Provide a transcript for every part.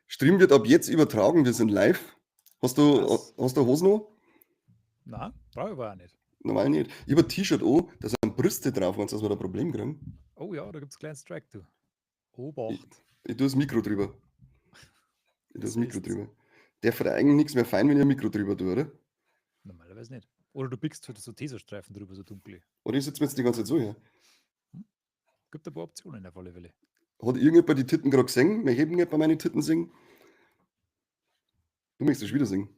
Stream wird ab jetzt übertragen, wir sind live. Hast du, Was? hast du Hosen an? Nein, brauche ich aber auch nicht. Normal nicht. Ich habe ein T-Shirt an, da sind Brüste drauf, meinst du, dass wir da ein Problem kriegen? Oh ja, da gibt es einen kleinen Strike, du. Obacht. Ich tue das Mikro drüber. Ich tue das So Mikro ist's. drüber. Darf da eigentlich nichts mehr fein, wenn ich ein Mikro drüber tue, oder? Normalerweise nicht. Oder du biegst halt so Tesastreifen drüber, so dunkel. Oder ich sitze mir jetzt die ganze Zeit so her. Gibt ein paar Optionen auf alle Fälle. Hat irgendjemand die Titten gerade gesehen? Wir heben irgendjemand meine Titten singen? Du möchtest schon wieder singen.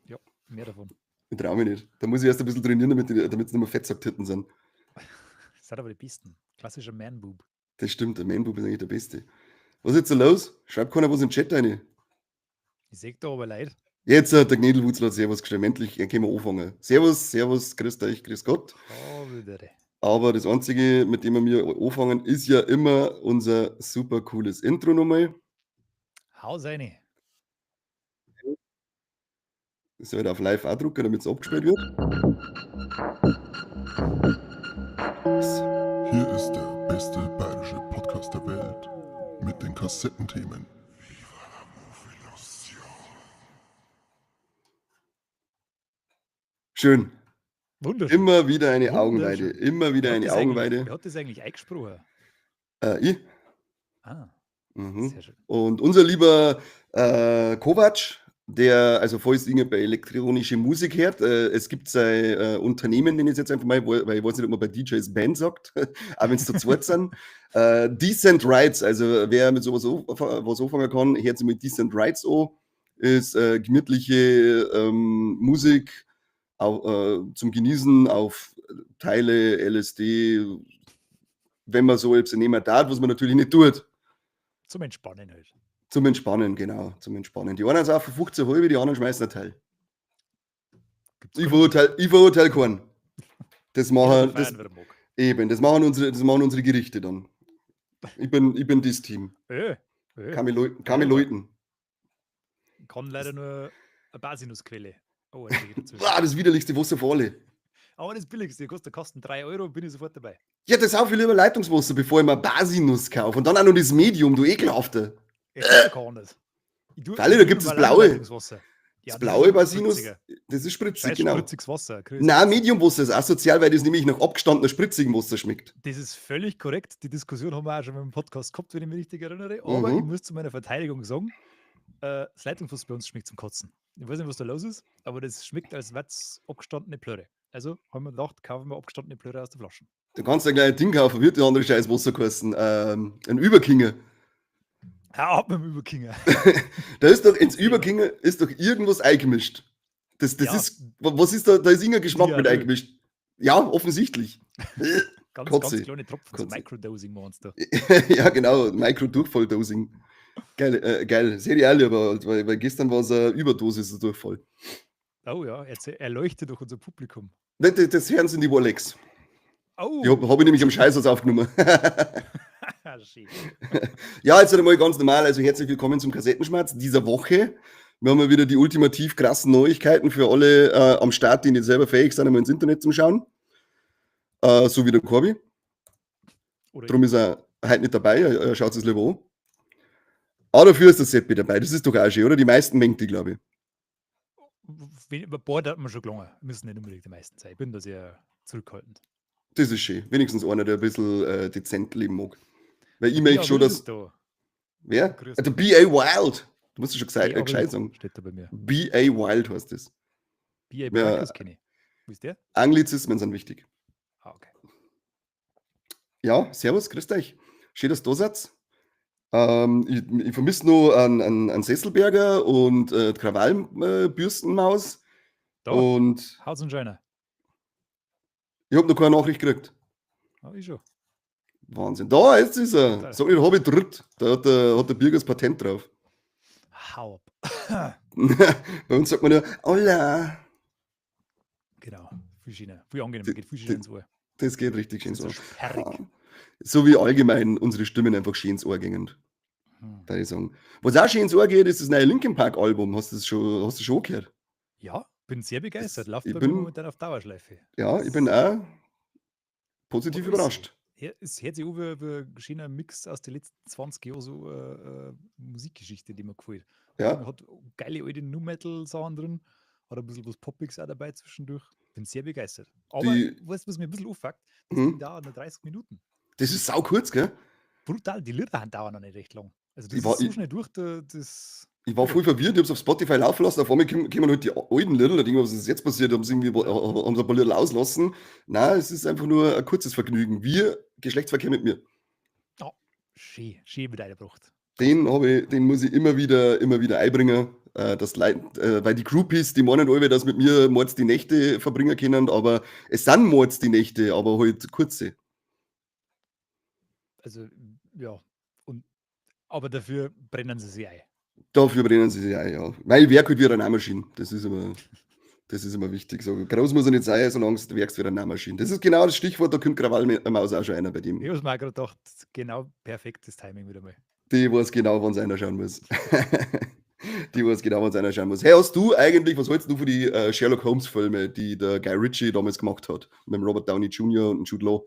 Ja, mehr davon. Ich traue mich nicht. Da muss ich erst ein bisschen trainieren, damit es nicht mehr Fettsack-Titten sind. Das sind aber die besten. Klassischer Man-Boob. Das stimmt, der Man-Boob ist eigentlich der Beste. Was ist jetzt so los? Schreibt keiner was in den Chat rein. Ich sehe da aber leid. Jetzt hat der Gnädelwutzler hat Servus geschrieben. Endlich können wir anfangen. Servus, Servus, grüßt euch, grüß Gott. Oh, wieder. Aber das Einzige, mit dem wir anfangen, ist ja immer unser super cooles Intro nochmal. Hau rein. Das soll ich auf live auch drucken, damit es abgespielt wird. So. Hier ist der beste bayerische Podcast der Welt mit den Kassettenthemen. Viva la Movilation. Schön. Wunderschön. Immer wieder eine Augenweide. Wunderschön. Immer wieder Wer hat eine das eigentlich- Augenweide. Wer hat das eigentlich eingesprochen? Ich. Ah, Mhm. sehr schön. Und unser lieber Kovac, der, also falls irgendjemand bei elektronische Musik hört, es gibt sein Unternehmen, nenne ich es jetzt einfach mal, weil ich weiß nicht, ob man bei DJs Band sagt, auch wenn es zu zweit sind. Decent Rides, also wer mit sowas was anfangen kann, hört sich mit Decent Rides an, ist gemütliche Musik zum Genießen auf Teile, LSD, wenn man so etwas nehmen darf, was man natürlich nicht tut. Zum Entspannen halt. Zum Entspannen, genau, zum Entspannen. Die einen saufen 15 halbe, die anderen schmeißen ein Teil. Gibt's Ich keinen- verurteile keinen. Das Jeder machen, soll das, feiern, wer mag. eben, das machen unsere Gerichte dann. Ich bin das Team. Kann mich Ja, leuten. Kann leider nur eine Basinusquelle. Oh, jetzt geht dazwischen. Ah, das widerlichste Wasser für alle. Aber das billigste, kostet Kosten 3 Euro, bin ich sofort dabei. Ja, das auch viel lieber Leitungswasser, bevor ich mir Basinus kaufe. Und dann auch noch das Medium, du ekelhafter. Ich tue gar nicht. Ich tue- Freilich, ich da tue gibt's das normal auch Blaue. Leitungswasser. Ja, Das das blaue ist Basinus, spritziger. das ist spritzig, Scheiß genau. spritziges Wasser. Grüß Nein, Gott. Mediumwasser ist asozial, weil das nämlich nach abgestandener spritzigem Wasser schmeckt. Das ist völlig korrekt. Die Diskussion haben wir auch schon im Podcast gehabt, wenn ich mich richtig erinnere. Aber Mhm. ich muss zu meiner Verteidigung sagen, das Leitungswasser bei uns schmeckt zum Kotzen. Ich weiß nicht, was da los ist, aber das schmeckt, als wäre es abgestandene Plörre. Also haben wir gedacht, kaufen wir abgestandene Plörre aus der Flasche. Du kannst ja gleich ein Ding kaufen, wird der andere scheiß Wasser kosten. Ein Überkinger. Hau ab mit dem Überkinger. Da ist doch ins Überkinger ist doch irgendwas eingemischt. Das Ja. ist, was ist da? Da ist irgendein Geschmack mit Diarrhoe. eingemischt. Ja, offensichtlich. Ganz, Kotze. ganz kleine Tropfen, so Kotze. Microdosing-Monster. Ja, genau, Micro-Durchfall-Dosing. Geil, geil. Sehr real, aber weil gestern war es eine Überdosis Durchfall. Oh ja, erleuchte doch unser Publikum. Ne, das hören sie in die Warlex. Oh, Die hab ich nämlich am Scheißhaus aufgenommen. schön. Ja, jetzt einmal ganz normal. Also herzlich willkommen zum Kassettenschmerz dieser Woche. Wir haben ja wieder die ultimativ krassen Neuigkeiten für alle am Start, die nicht selber fähig sind, einmal ins Internet zu schauen. So wie der Corby. Oder Drum ist er heute nicht dabei, er schaut es lieber an. Aber dafür ist der Seppi dabei. Das ist doch auch schön, oder? Die meisten mengt die, glaube ich. Ein paar hat man schon gelangen. Müssen nicht unbedingt die meisten sein. Ich bin da sehr zurückhaltend. Das ist schön. Wenigstens einer, der ein bisschen dezent leben mag. Weil ich Ja, möchte schon, wer dass. ist Da? Wer? Grüß Der B.A. Wild. Du musst es schon B.A. gescheit Wild sagen. Steht da bei mir. B.A. Wild heißt das. B.A. Ja. Baracus kenne ich. Wo ist der? Anglizismen sind wichtig. Ah, okay. Ja, servus, grüßt euch. Schön, dass du da seid. Ich vermisse noch einen Sesselberger und die Krawallbürstenmaus. Da, Und Haus und Scheiner. ich habe noch keine Nachricht gekriegt. Ah, ich schon. Wahnsinn. Da, jetzt ist er. Da. Sag nicht, hab ich dritt. Da hat der Birger das Patent drauf. Hau ab. Bei uns sagt man nur, hola. Genau. Viel schöner. Viel angenehmer. Geht viel schöner ins Ohr. Das geht richtig schön Das so. ist so sperrig. So wie allgemein unsere Stimmen einfach schön ins Ohr gingen, da ich sagen. Was auch schön ins Ohr geht, ist das neue Linkin Park Album. Hast du das schon, hast du schon gehört? Ja, bin sehr begeistert. Läuft ich bei mir bin- momentan auf Dauerschleife. Ja, ich bin auch positiv Oder ist überrascht. Es hört sich an wie ein schöner Mix aus den letzten 20 Jahren so Musikgeschichte, die mir gefällt. Ja. Hat geile alte Nu-Metal-Sachen drin, hat ein bisschen was Poppiges auch dabei zwischendurch. Bin sehr begeistert. Aber weißt du, was mir ein bisschen auffuckt? Das Ding dauert nur 30 Minuten. Das ist sau kurz, gell? Brutal, die Lieder dauern noch nicht recht lang. Also das Ich war, ist so ich, schnell durch, das. Ich war voll verwirrt, ich hab's auf Spotify laufen lassen, auf einmal kommen halt die alten Lieder, da denke ich, was ist jetzt passiert? Haben sie irgendwie haben sie ein paar Lieder auslassen? Nein, es ist einfach nur ein kurzes Vergnügen. Wie Geschlechtsverkehr mit mir. Oh, schön, schön mit eingebracht. Den muss ich immer wieder einbringen. Das Leid, weil die Groupies, die meinen alle, dass mit mir mords die Nächte verbringen können, aber es sind mords die Nächte, aber halt kurze. Also, ja. Und, aber dafür brennen sie sich ein. Dafür brennen sie sich ein, ja. Weil ich werk halt wie eine Nähmaschine. Das ist immer wichtig. So groß muss er nicht sein, solange du werkst wie eine Nähmaschine. Das ist genau das Stichwort, da kommt Krawallmaus auch schon einer bei dem. Ich hab's mir auch gerade gedacht, genau perfektes Timing wieder mal. Die weiß genau, wann's einer schauen muss. Die weiß genau, wann's einer schauen muss. Hey, hast du eigentlich, was hältst du für die Sherlock Holmes Filme, die der Guy Ritchie damals gemacht hat? Mit dem Robert Downey Junior und Jude Law?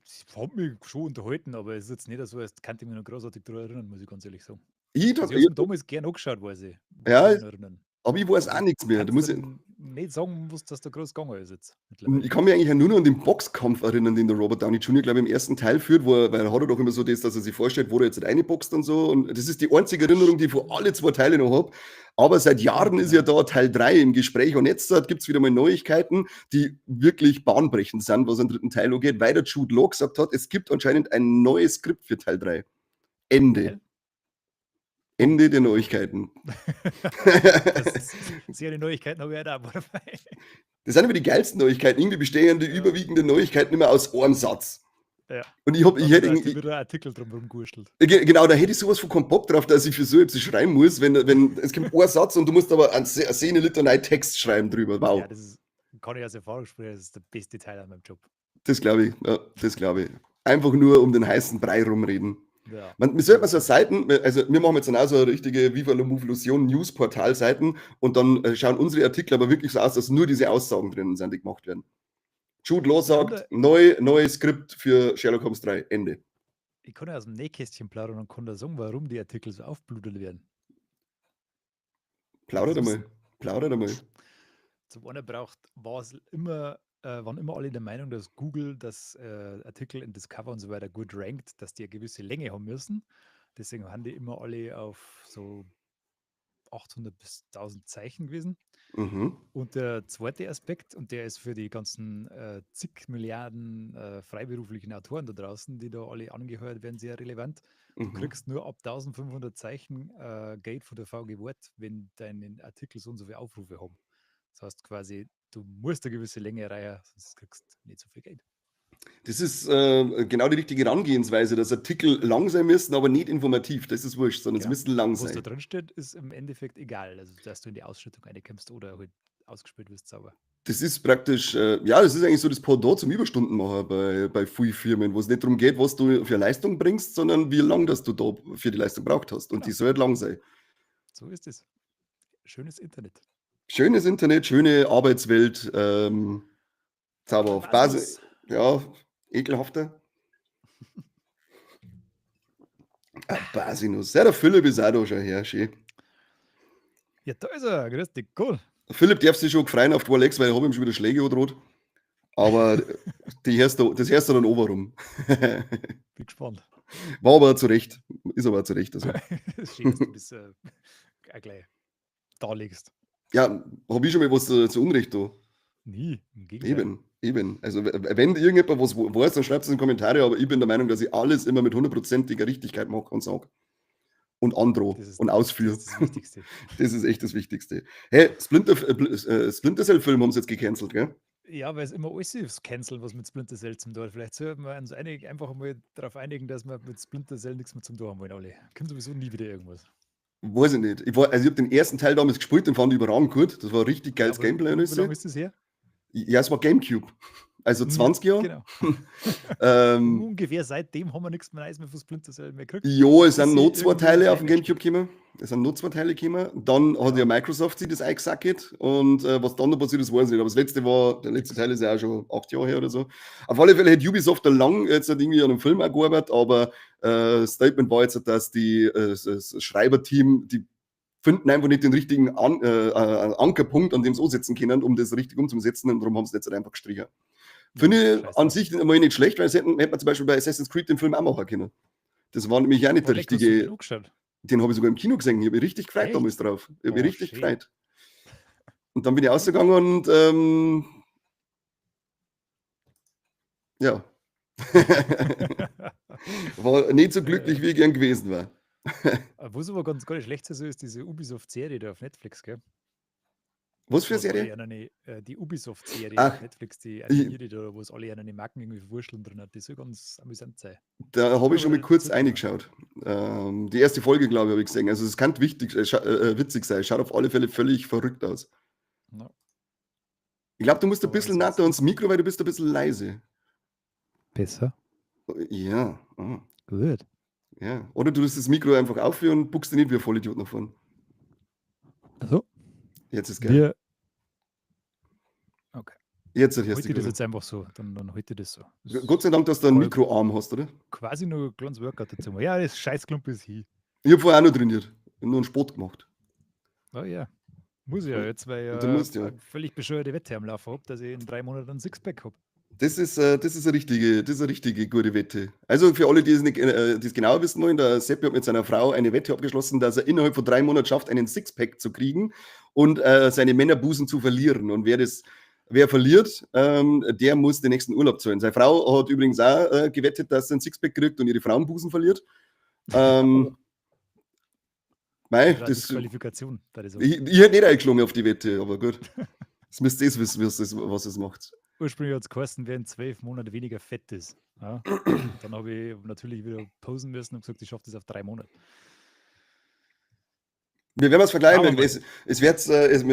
Ich hab mich schon unterhalten, aber es ist jetzt nicht so, als könnte ich mich noch großartig daran erinnern, muss ich ganz ehrlich sagen. Ich Also ich hab's ich mir damals gern angeschaut, weiß ich. Ja, Kann ich mich noch erinnern. aber ich weiß auch nichts mehr. Da Kannst muss du ich nicht sagen, was das da groß gegangen ist jetzt mittlerweile. Ich kann mich eigentlich auch nur noch an den Boxkampf erinnern, den der Robert Downey Junior, glaub ich, im ersten Teil führt, wo er, weil er hat er doch immer so das, dass er sich vorstellt, wo er jetzt reinboxt und so. Und das ist die einzige Erinnerung, die ich von alle zwei Teile noch hab. Aber seit Jahren ist ja da Teil 3 im Gespräch und jetzt gibt's wieder mal Neuigkeiten, die wirklich bahnbrechend sind, was den dritten Teil angeht, weil der Jude Law gesagt hat, es gibt anscheinend ein neues Skript für Teil 3. Ende. Geil. Ende der Neuigkeiten. Das ist sehr die Neuigkeiten habe ich auch da dabei. Das sind immer die geilsten Neuigkeiten. Irgendwie bestehen die überwiegenden Neuigkeiten immer aus einem Satz. Und ich hab, ich Dann hätte wird irgendwie wieder ein Artikel drum rumgewurschtelt. Genau, da hätte ich sowas von keinen Bock drauf, dass ich für so etwas schreiben muss, wenn es kommt ein Satz und du musst aber eine Szene Litanei Text schreiben drüber. Wow. Ja, das ist, kann ich aus Erfahrung sprechen, das ist der beste Teil an meinem Job. Das glaube ich, ja, das glaube ich. Einfach nur um den heißen Brei rumreden. Man, wir sollten mal so Seiten, also wir machen jetzt dann auch so eine richtige Viva la Movolution News-Portal-Seiten und dann schauen unsere Artikel aber wirklich so aus, dass nur diese Aussagen drinnen sind, die gemacht werden. Jude Law sagt, neues Skript für Sherlock Holmes 3, Ende. Ich kann ja aus dem Nähkästchen plaudern und kann da sagen, warum die Artikel so aufbludert werden. Plaudert Das einmal. ist Plaudert einmal. Zum einen braucht, war es immer, waren immer alle der Meinung, dass Google das Artikel in Discover und so weiter gut rankt, dass die eine gewisse Länge haben müssen. Deswegen haben die immer alle auf so 800 bis 1000 Zeichen gewesen. Und der zweite Aspekt, und der ist für die ganzen zig Milliarden freiberuflichen Autoren da draußen, die da alle angeheuert werden, sehr relevant. Du kriegst nur ab 1500 Zeichen Geld von der VG Wort, wenn deine Artikel so und so viele Aufrufe haben. Das heißt quasi, du musst eine gewisse Länge erreichen, sonst kriegst du nicht so viel Geld. Das ist genau die richtige Herangehensweise, dass Artikel lang sein müssen, aber nicht informativ. Das ist wurscht, sondern sie müssen lang Was da sein. drin steht, ist im Endeffekt egal. Also, dass du in die Ausschüttung reinkommst oder halt ausgespielt wirst, sauber. Das ist praktisch, ja, das ist eigentlich so das Pendant zum Überstundenmacher bei vielen Firmen, wo es nicht darum geht, was du für Leistung bringst, sondern wie lang, dass du da für die Leistung braucht hast. Und die soll halt lang sein. So ist es. Schönes Internet. Schönes Internet, schöne Arbeitswelt, zauberhaft. Basis. Basis, ja, ekelhafter. Ah, Basinus. Ja, der Philipp ist auch da schon her, schön. Ja, da ist er. Grüß dich, cool. Philipp darf sich schon freuen auf die Alex, weil ich hab ihm schon wieder Schläge angedroht. Aber das hörst du dann oben rum. Bin gespannt. War aber zu Recht. Ist aber zu Recht. Also. Das ist schön, dass du das auch gleich darlegst. Ja, hab ich schon mal was zu Unrecht da? Nie, im Gegenteil. Eben, eben. Also wenn irgendjemand was weiß, dann schreibt es in die Kommentare, aber ich bin der Meinung, dass ich alles immer mit hundertprozentiger Richtigkeit mache und sag. Und androh Das und ausführe. ist das Wichtigste. Das ist echt das Wichtigste. Hey, Splinter Cell-Film haben sie jetzt gecancelt, gell? Ja, weil es immer alles ist, canceln, was mit Splinter Cell zum Tor. Vielleicht sollten wir uns einfach mal darauf einigen, dass wir mit Splinter Cell nichts mehr zum Tor haben wollen, alle. Kommt sowieso nie wieder irgendwas. Weiß ich nicht. Ich hab den ersten Teil damals gespielt, den fand ich überragend gut. Das war richtig geiles Aber Gameplay und wie alles. lange ist das her? Ja, es war Gamecube. Also 20 Jahre. Ungefähr seitdem haben wir nichts mehr Neues mehr von Splinter Cell mehr gekriegt. Jo, es sind Bis noch sie 2 irgendwie Teile auf dem rein Gamecube gekommen. Es sind nur 2 Teile gekommen. Dann hat ja Microsoft sich das eingesackt und was dann noch passiert ist, weiß ich nicht. Aber das letzte war, der letzte Teil ist ja auch schon 8 Jahre her oder so. Auf alle Fälle hat Ubisoft da lang jetzt halt irgendwie an einem Film auch gearbeitet, aber Statement war jetzt, dass das Schreiberteam, die finden einfach nicht den richtigen Ankerpunkt, an dem sie ansetzen können, um das richtig umzusetzen, und darum haben sie das jetzt halt einfach gestrichen. Finde ich an sich immer nicht schlecht, weil es hätte man zum Beispiel bei Assassin's Creed den Film auch machen können. Das war nämlich auch nicht der richtige. Den habe ich sogar im Kino gesehen. Ich habe mich richtig gefreut damals drauf. Ich habe mich richtig schön gefreut. Und dann bin ich rausgegangen und ja. War nicht so glücklich, wie ich gern gewesen war. Was aber ganz gar nicht schlecht ist, ist diese Ubisoft-Serie da auf Netflix, gell? Was für eine Serie? Die Ubisoft-Serie auf Netflix, die animierte da, wo es alle eine Marken irgendwie verwurschteln drin hat, die soll ganz amüsant sein. Da habe ich schon mal kurz reingeschaut. Die erste Folge, glaube ich, habe ich gesehen. Also es kann witzig sein. Schaut auf alle Fälle völlig verrückt aus. No. Ich glaube, du musst ein bisschen näher ans Mikro, weil du bist ein bisschen leise. Besser? Ja. Oh. Gut. Ja. Oder du tust das Mikro einfach auf und buchst dich nicht wie ein Vollidiot nach vorne. Also? Jetzt ist geil. Okay. Jetzt hörst du das jetzt einfach so. Dann heute das so. Das Gott sei Dank, dass du einen Mikroarm hast, oder? Quasi nur ein kleines Workout dazu. Ja, das Scheißklump ist hier. Ich habe vorher auch noch trainiert. Ich habe nur einen Sport gemacht. Oh ja. Muss ich ja jetzt, weil ich ja völlig bescheuerte Wette am Laufen habe, dass ich in 3 Monaten ein Sixpack habe. Das ist eine richtige gute Wette. Also für alle, die es nicht, die es genau wissen wollen, der Seppi hat mit seiner Frau eine Wette abgeschlossen, dass er innerhalb von 3 Monaten schafft, einen Sixpack zu kriegen und seine Männerbusen zu verlieren. Und wer verliert, der muss den nächsten Urlaub zahlen. Seine Frau hat übrigens auch gewettet, dass sie einen Sixpack kriegt und ihre Frauenbusen verliert. Mei, das Qualifikation. Ich hätte nicht eingeschlagen auf die Wette, aber gut. Das müsst ihr wissen, was es macht. Ursprünglich hat es geheißen, wer in 12 Monaten weniger fett ist. Ja? Dann habe ich natürlich wieder posen müssen und gesagt, ich schaffe das auf 3 Monate. Wir werden es vergleichen. Wir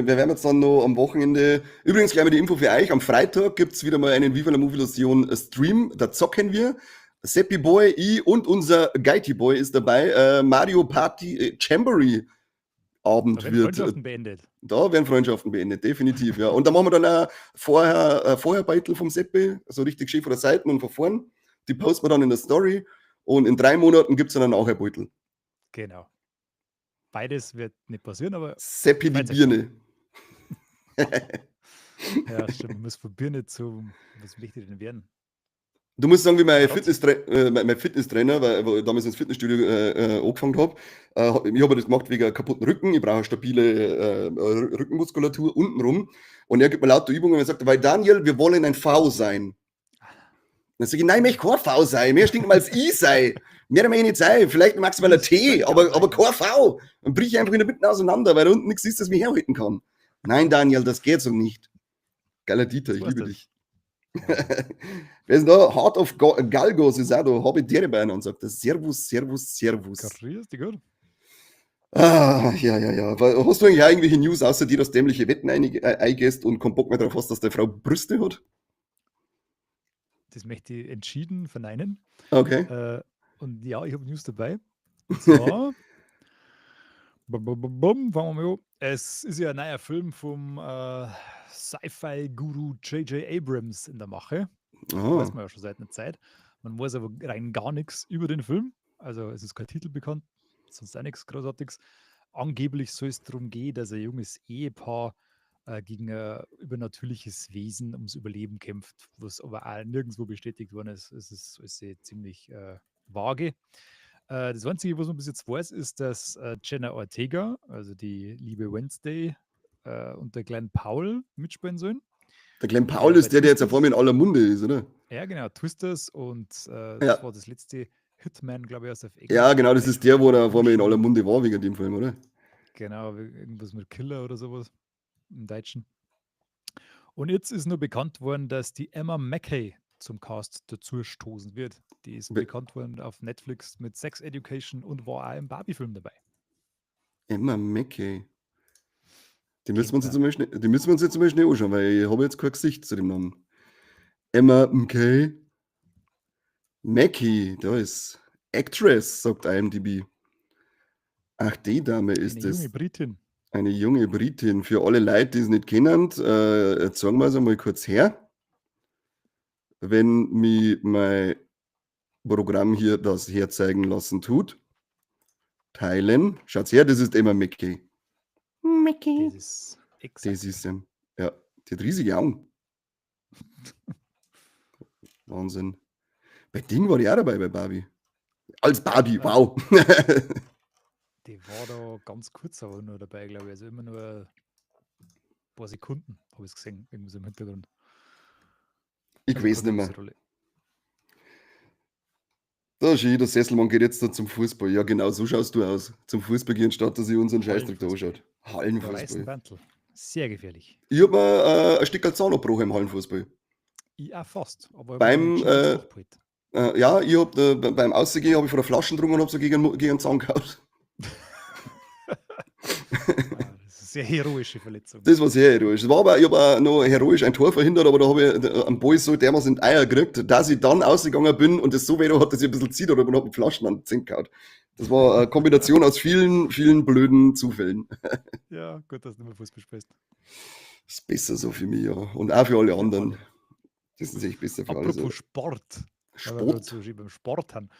werden jetzt dann noch am Wochenende. Übrigens gleich mal die Info für euch. Am Freitag gibt es wieder mal einen Viva la Movilusion Stream. Da zocken wir. Seppi Boy, ich und unser Geiti Boy ist dabei. Mario Party Jamboree Abend da werden Freundschaften beendet. Da werden Freundschaften beendet, definitiv, ja. Und da machen wir dann auch vorher Beitel vom Seppi, so richtig schön von der Seite und von vorn. Die posten wir dann in der Story und in 3 Monaten gibt es dann auch ein Beutel. Genau. Beides wird nicht passieren, aber. Seppi die Birne. Ja, stimmt. Man muss von Birne zu. Was möchte ich denn werden? Du musst sagen, wie mein Fitnesstrainer, weil ich damals ins Fitnessstudio angefangen habe, ich habe das gemacht wegen kaputten Rücken, ich brauche eine stabile Rückenmuskulatur untenrum. Und er gibt mir lauter Übungen und er sagt, weil Daniel, wir wollen ein V sein. Dann sage ich, nein, ich möchte kein V sein, mir stinkt mal als I sein. Mehr möchte ich nicht sein, vielleicht maximal ein T, aber kein V. Dann brich ich einfach in der Mitte auseinander, weil da unten nichts ist, das mich herhalten kann. Nein, Daniel, das geht so nicht. Geiler Dieter, ich liebe dich. Wer ist denn da? Heart of Galgos ist auch da. Habe ich dir beinahe und sagt das. Servus, Servus, Servus. Grüß dich, gut. Ah, ja. Hast du eigentlich auch irgendwelche News, außer dir, dass dämliche Wetten eingehst und keinen Bock mehr drauf hast, dass deine Frau Brüste hat? Das möchte ich entschieden verneinen. Okay. Und ja, ich habe News dabei. Und zwar, fangen wir mal an. Es ist ja ein neuer Film vom Sci-Fi-Guru J.J. Abrams in der Mache. Oh. Das weiß man ja schon seit einer Zeit. Man weiß aber rein gar nichts über den Film. Also es ist kein Titel bekannt, sonst auch nichts Großartiges. Angeblich soll es darum gehen, dass ein junges Ehepaar gegen ein übernatürliches Wesen ums Überleben kämpft, was aber auch nirgendwo bestätigt worden ist. Es ist ziemlich vage. Das Einzige, was man bis jetzt weiß, ist, dass Jenna Ortega, also die liebe Wednesday, und der Glenn Powell mitspielen sollen. Der Glenn Powell ist der jetzt vor mir in aller Munde ist, oder? Ja, genau. Twisters und das war das letzte Hitman, glaube ich, aus der England. Ja, genau, das ist der, wo er vor mir in aller Munde war, wegen dem Film, oder? Genau, irgendwas mit Killer oder sowas im Deutschen. Und jetzt ist nur bekannt worden, dass die Emma Mackey zum Cast dazu stoßen wird. Die ist bekannt worden auf Netflix mit Sex Education und war auch im Barbie-Film dabei. Emma Mackey. Die müssen wir uns jetzt mal schnell anschauen, weil ich habe jetzt kein Gesicht zu dem Namen. Emma McKay. Mackey, da ist Actress, sagt IMDb. Ach, die Dame ist Eine junge es. Britin. Eine junge Britin. Für alle Leute, die es nicht kennen, zeigen wir es einmal kurz her. Wenn mi mein Programm hier das herzeigen lassen tut. Teilen. Schaut's her, das ist Emma Mackey. Mackey. Das ist exakt. Das ist sie. Ja, die hat riesige Augen. Wahnsinn. Bei Ding war die auch dabei, bei Barbie. Als Barbie, Ja. wow. Die war da ganz kurz aber nur dabei, glaube ich. Also immer nur ein paar Sekunden habe ich es gesehen, irgendwie so im Hintergrund. Ich Also weiß keine nicht mehr. große Rolle. Da schön, der Sesselmann geht jetzt da zum Fußball. Ja, genau, so schaust du aus. Zum Fußball gehen, statt dass ich unseren Scheißdreck da Hallenfußball. anschaut. Der Hallenfußball. Weißen Sehr gefährlich. Ich hab mir ein Stück Zahn abgebrochen im Hallenfußball. Ich auch fast. Aber ich hab Beim, mir entschieden, es durchgehalten. Ja, ich hab, beim Ausgehen habe ich vor der Flasche getrunken und hab so gegen den Zahn gehauen. Ah, das ist eine sehr heroische Verletzung. Das war sehr heroisch. Das war aber, ich habe auch noch heroisch ein Tor verhindert, aber da habe ich am Ball so dermaßen in die Eier gekriegt, dass ich dann ausgegangen bin und es so weh hat, dass ich ein bisschen zieht oder man hat mit Flaschen an den Zink gehauen. Das war eine Kombination aus vielen, vielen blöden Zufällen. Ja, gut, dass du nicht mehr Fußball spielst. Das ist besser so für mich, ja. Und auch für alle anderen. Das ist echt besser für alle. Apropos So. Sport. Weil wir gerade Sport. so schön beim Sport haben.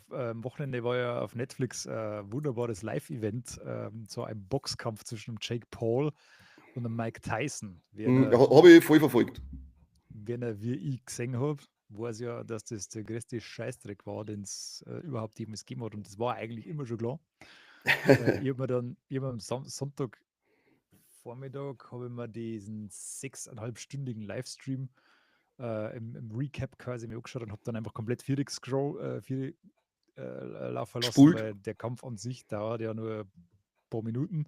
Am Wochenende war ja auf Netflix wunderbares Live-Event zu einem Boxkampf zwischen dem Jake Paul und dem Mike Tyson. Wer Habe ich voll verfolgt. Wenn er wie ich gesehen habe, weiß ja, dass das der größte Scheißdreck war, den es überhaupt jemals gegeben hat. Und das war eigentlich immer schon klar. Ich habe mir dann, ich hab mir am Sonntag Vormittag habe ich mir diesen 6,5-stündigen Livestream im Recap quasi mir angeschaut und habe dann einfach komplett vierig scroll, vierig, laufen lassen, Gespult. weil der Kampf an sich dauert ja nur ein paar Minuten.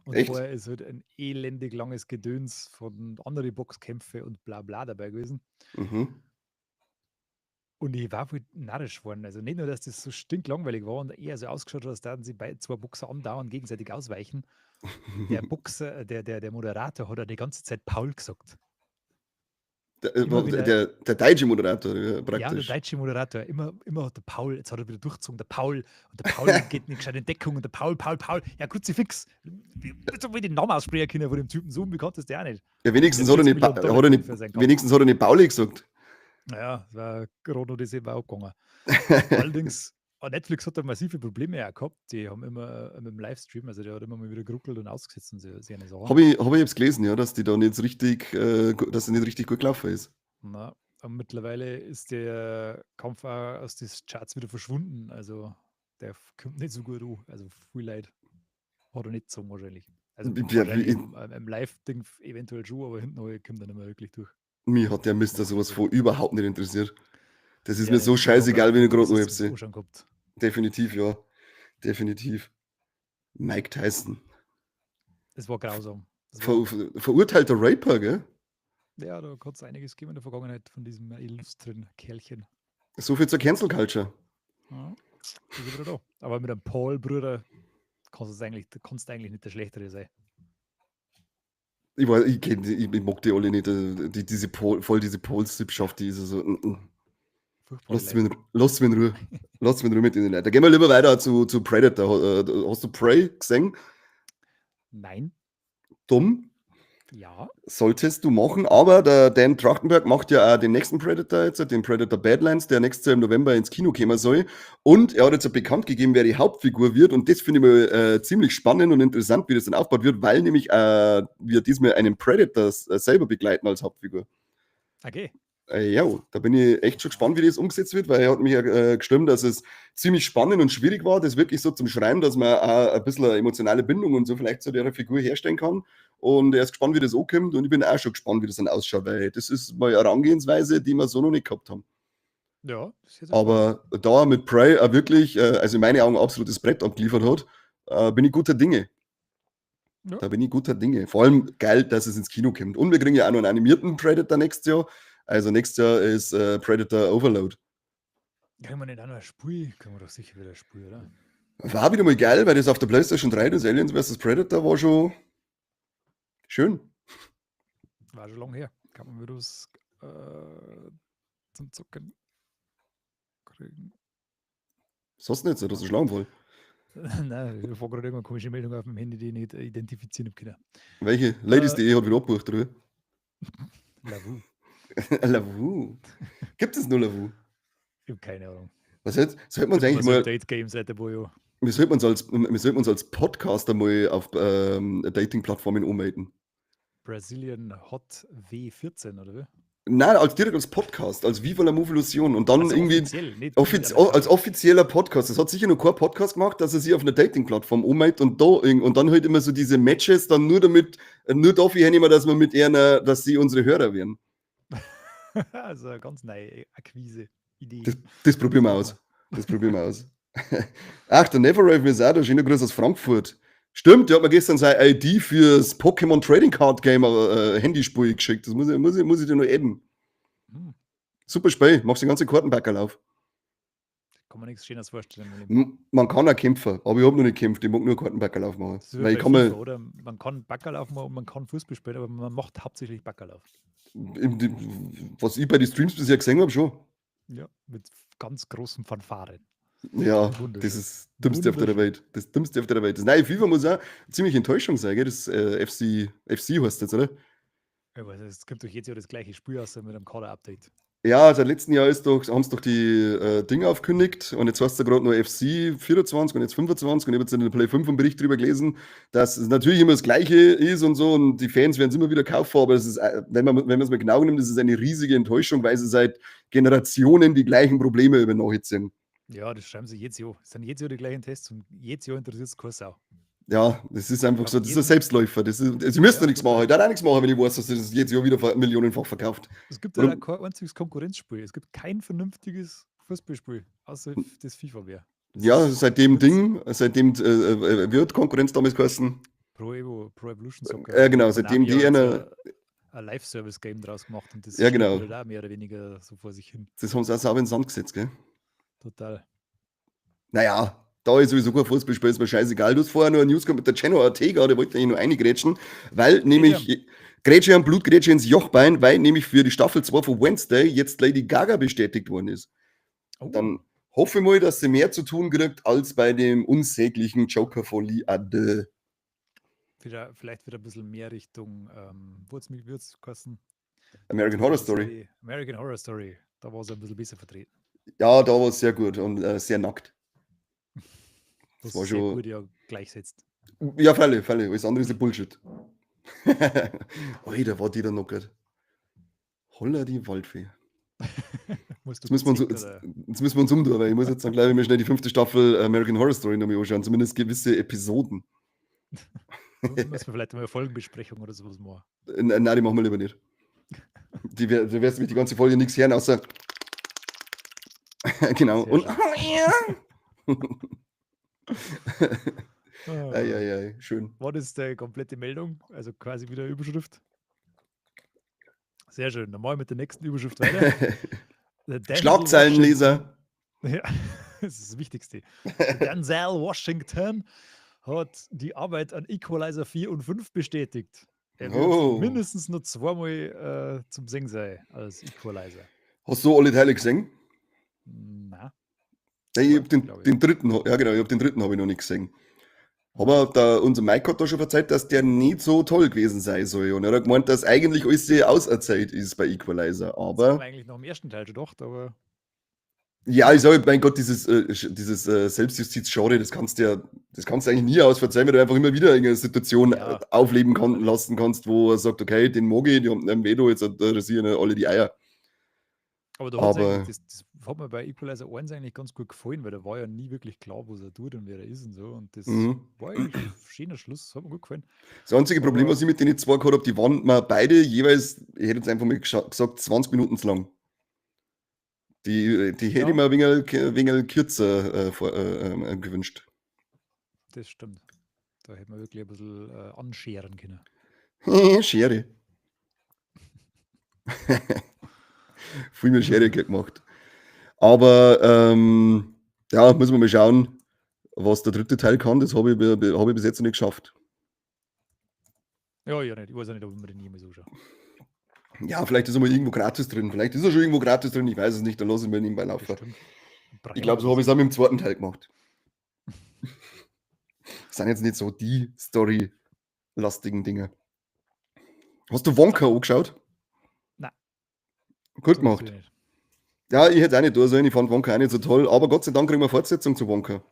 Und Echt? vorher ist halt ein elendig langes Gedöns von anderen Boxkämpfe und bla bla dabei gewesen. Und ich war wohl narrisch geworden. Also nicht nur, dass das so stinklangweilig war und eher so ausgeschaut hat, als würden sie bei zwei Boxer andauernd gegenseitig ausweichen. Der Boxer, der Moderator hat ja die ganze Zeit Paul gesagt. Der, Immer wieder der deutsche Moderator, ja, Ja, der praktisch. deutsche Moderator. Immer hat der Paul, jetzt hat er wieder durchgezogen, der Paul, und der Paul geht nicht gescheit in Deckung und der Paul, Paul, Paul. Ja, Kruzifix. Jetzt hab ich den Namen aussprechen können von dem Typen, so unbekannt ist der auch nicht. Ja, wenigstens Der hat er nicht 40 Millionen hat er Dollar nicht für seinen Kampf. wenigstens hat er nicht Pauli gesagt. Naja, das war gerade noch das eben auch gegangen. Allerdings, Netflix hat da massive Probleme auch gehabt. Die haben immer mit dem Livestream, also der hat immer mal wieder geruckelt und ausgesetzt und so eine Sache. Habe ich jetzt gelesen, ja, dass die da nicht richtig, dass die nicht richtig gut gelaufen ist. Na, und mittlerweile ist der Kampf auch aus den Charts wieder verschwunden. Also der kommt nicht so gut an. Also viel Leid hat er nicht gezogen wahrscheinlich. Also wahrscheinlich im Live-Ding eventuell schon, aber hinten kommt er nicht mehr wirklich durch. Mich hat der Mister sowas von überhaupt nicht interessiert. Das ist Ja, mir so ich hab scheißegal, auch wenn ich gerade das noch zum sehe. Anschauen gehabt. Definitiv, ja. Definitiv. Mike Tyson. Das war grausam. Das war Verurteilter Raper, gell? Ja, da hat es einiges gegeben in der Vergangenheit von diesem illustren Kerlchen. So viel zur Cancel Culture. Ja, ist er wieder da. Aber mit einem Paul-Bruder kannst du eigentlich, kannst du eigentlich nicht der Schlechtere sein. Ich weiß, ich kenn die, ich mag die alle nicht. Die, diese Paul, voll diese Paul-Sippschaft, die ist so. Furchtbar Lasst mich in, lasst mich in Ruhe. Lasst mich in Ruhe mit den Leuten. Da gehen wir lieber weiter zu Predator. Hast du Prey gesehen? Nein. Dumm. Ja. Solltest du machen, aber der Dan Trachtenberg macht ja auch den nächsten Predator jetzt, den Predator Badlands, der nächstes Jahr im November ins Kino kommen soll. Und er hat jetzt bekannt gegeben, wer die Hauptfigur wird. Und das finde ich mal ziemlich spannend und interessant, wie das dann aufgebaut wird, weil nämlich wir diesmal einen Predator selber begleiten als Hauptfigur. Okay. Ja, da bin ich echt schon gespannt, wie das umgesetzt wird, weil er hat mich ja gestimmt, dass es ziemlich spannend und schwierig war, das wirklich so zum Schreiben, dass man auch ein bisschen eine emotionale Bindung und so vielleicht zu der Figur herstellen kann. Und er ist gespannt, wie das ankommt, und ich bin auch schon gespannt, wie das dann ausschaut, weil das ist mal eine Herangehensweise, die wir so noch nicht gehabt haben. Ja, das ist jetzt Aber da er mit Prey auch wirklich, also in meinen Augen absolutes Brett abgeliefert hat, bin ich guter Dinge. Ja. Da bin ich guter Dinge. Vor allem geil, dass es ins Kino kommt. Und wir kriegen ja auch noch einen animierten Predator nächstes Jahr. Also nächstes Jahr ist Predator Overload. Kriegen wir nicht auch noch eine Spur? Kriegen wir doch sicher wieder eine Spur, oder? War wieder mal geil, weil das auf der PlayStation 3, das Aliens vs. Predator, war schon schön. War schon lange her. Kann man wieder was zum Zocken kriegen. Was hast du denn jetzt? Das ist ein Schlaganfall. Nein, ich war gerade irgendeine komische Meldung auf dem Handy, die ich nicht identifizieren habe können. Welche? Ladies.de hat wieder abgebucht, oder? Lavu. Lavu. Gibt es nur Lavu? Ich habe keine Ahnung. Was jetzt? Sollte man uns eigentlich so mal, Date Game seit der Bojo. wir sollten uns als Podcaster mal auf Dating-Plattformen ummelden. Brazilian Hot W14, oder wie? Nein, als direkt als Podcast, als Viva la Movolution und dann Also irgendwie offiziell, nicht als offizieller Podcast. Das hat sicher noch kein Podcast gemacht, dass er sich auf einer Dating-Plattform ummeldet und da und dann halt immer so diese Matches dann nur damit, nur dafür hernehmen, dass wir mit einer, dass sie unsere Hörer werden. Also eine ganz neue Akquise-Idee. Das probieren wir aus. Das probieren wir aus. Ach, der Neverraven ist auch da. Schöner Gruß aus Frankfurt. Stimmt, der hat mir gestern seine ID fürs Pokémon Trading Card Game Handyspiel geschickt. Das muss ich dir noch adden. Hm, Super Spiel, machst den ganzen Kartenbackerlauf. kann man nichts Schöneres vorstellen. Man kann auch kämpfen, aber ich habe noch nicht gekämpft. Ich mag nur Kartenbackerlauf machen. Das ist wie Weil ich bei kann FIFA, mir, oder? Man kann Backerlauf machen und man kann Fußball spielen, aber man macht hauptsächlich Backerlauf. was ich bei den Streams bisher gesehen habe, schon. Ja, mit ganz großen Fanfaren. Ja, Wunderschön. das ist das Dümmste auf der Welt. Das Dümmste auf der Welt. Das neue FIFA muss auch ziemlich Enttäuschung sein, gell? Das FC heißt jetzt, oder? Ich weiß, es gibt doch jedes Jahr das gleiche Spiel, außer mit einem Kader-Update. Ja, seit letztem Jahr ist doch, haben sie doch die Dinge aufgekündigt und jetzt heißt es ja gerade nur FC 24 und jetzt 25 und ich habe jetzt in der Play 5 einen Bericht drüber gelesen, dass es natürlich immer das Gleiche ist und so und die Fans werden es immer wieder kaufen, aber es ist, wenn man es mal genau nimmt, ist es eine riesige Enttäuschung, weil sie seit Generationen die gleichen Probleme über nachziehen. Ja, das schreiben sie jedes Jahr. Es sind jedes Jahr die gleichen Tests und jedes Jahr interessiert es keine Sau. Ja, das ist einfach Auf so, das ist ein jeden- Selbstläufer. Das ist, sie müssen Ja, ja nichts machen. Ich darf auch nichts machen, wenn ich weiß, dass das jedes Jahr wieder millionenfach verkauft. Es gibt Oder- ja kein einziges Konkurrenzspiel. Es gibt kein vernünftiges Fußballspiel, außer das FIFA wäre. Das Ja, ist seitdem Witz. Ding, seitdem wird Konkurrenz damals geheißen. Pro Evo, Pro Evolution Soccer. Genau, seitdem Konami die hat einer, ein Live-Service-Game draus gemacht und das Ja, genau. halt auch mehr oder weniger so vor sich hin. das haben sie auch sauber in den Sand gesetzt, gell? Total. Naja, da ist sowieso kein Fußballspiel, ist mir scheißegal. Du hast vorher noch eine News gehabt mit der Jenna Ortega, der wollte eigentlich nur reingrätschen, weil nämlich Grätsche am Blut, Grätsche ins Jochbein, weil nämlich für die Staffel 2 von Wednesday jetzt Lady Gaga bestätigt worden ist. Oh, Dann hoffe ich mal, dass sie mehr zu tun kriegt als bei dem unsäglichen Joker Folie à deux. vielleicht wieder ein bisschen mehr Richtung, wird's kosten? American Horror Story. American Horror Story. Da war sie ein bisschen besser vertreten. Ja, da war es sehr gut und sehr nackt. Das war sehr schon- gut ja gleichsetzt. Ja, freilich, freilich. Alles andere ist ja Bullshit. Alter, war die da knockert. Holla die Waldfee. Musst du Jetzt müssen wir uns, zehn jetzt, oder- jetzt müssen wir uns umtun, weil ich muss jetzt dann gleich mir schnell die 5. Staffel American Horror Story nochmal anschauen, zumindest gewisse Episoden. Müssen wir vielleicht mal eine Folgenbesprechung oder sowas machen. Nein, die machen wir lieber nicht. Da wirst du mich die ganze Folge nichts hören, außer. Genau. Sehr Und. Ah. Ei, ei, ei, schön. War das die komplette Meldung? Also quasi wieder Überschrift. Sehr schön. Dann machen wir mit der nächsten Überschrift weiter. Der Denzel Schlagzeilenleser. Washington, ja, das ist das Wichtigste. Der Denzel Washington hat die Arbeit an Equalizer 4 und 5 bestätigt. Er wird Oh. mindestens nur zweimal zum Singen sein als Equalizer. Hast du alle Teile gesehen? Na, Nein, ich hab den, Glaub ich. den dritten, ja genau, ich hab den dritten habe ich noch nicht gesehen. Aber da, unser Mike hat da schon verzeiht, dass der nicht so toll gewesen sein soll. Und er hat gemeint, dass eigentlich alles auserzählt ist bei Equalizer. das haben Aber wir eigentlich noch im ersten Teil schon gedacht, aber ja, ich sage, mein Gott, dieses Selbstjustiz-Genre, das kannst du ja, das kannst du eigentlich nie ausverzeihen, weil du einfach immer wieder irgendeine Situation Ja. aufleben lassen kannst, wo er sagt, okay, den mag ich, die haben einen Veto, jetzt rasieren alle die Eier. Aber da hat's Aber eigentlich, das hat mir bei Equalizer 1 eigentlich ganz gut gefallen, weil da war ja nie wirklich klar, was er tut und wer er ist und so. Und das war eigentlich ein schöner Schluss, hat mir gut gefallen. Das einzige Problem, Aber was ich mit den zwei gehabt habe, die waren mir beide jeweils, ich hätte jetzt einfach mal gesagt, 20 Minuten zu lang. Die hätte Ja. ich mir ein wenig kürzer gewünscht. Das stimmt. Da hätte man wirklich ein bisschen anscheren können. Schere. Viel mehr Schere gemacht. Aber ja, müssen wir mal schauen, was der dritte Teil kann. Das habe ich bis jetzt noch nicht geschafft. Ja, ja, nicht. Ich weiß auch nicht, ob ich mir den jemals anschaue. Ja, vielleicht ist er mal irgendwo gratis drin. Vielleicht ist er schon irgendwo gratis drin. Ich weiß es nicht. Dann lasse ich mir nebenbei laufen. Bestimmt. Ich glaube, so habe ich es auch mit dem zweiten Teil gemacht. Sind jetzt nicht so die storylastigen Dinge. Hast du Wonka angeschaut? Nein. Gut gemacht. Ja, ich hätte auch nicht da sollen. Ich fand Wonka auch nicht so toll. Aber Gott sei Dank kriegen wir Fortsetzung zu Wonka.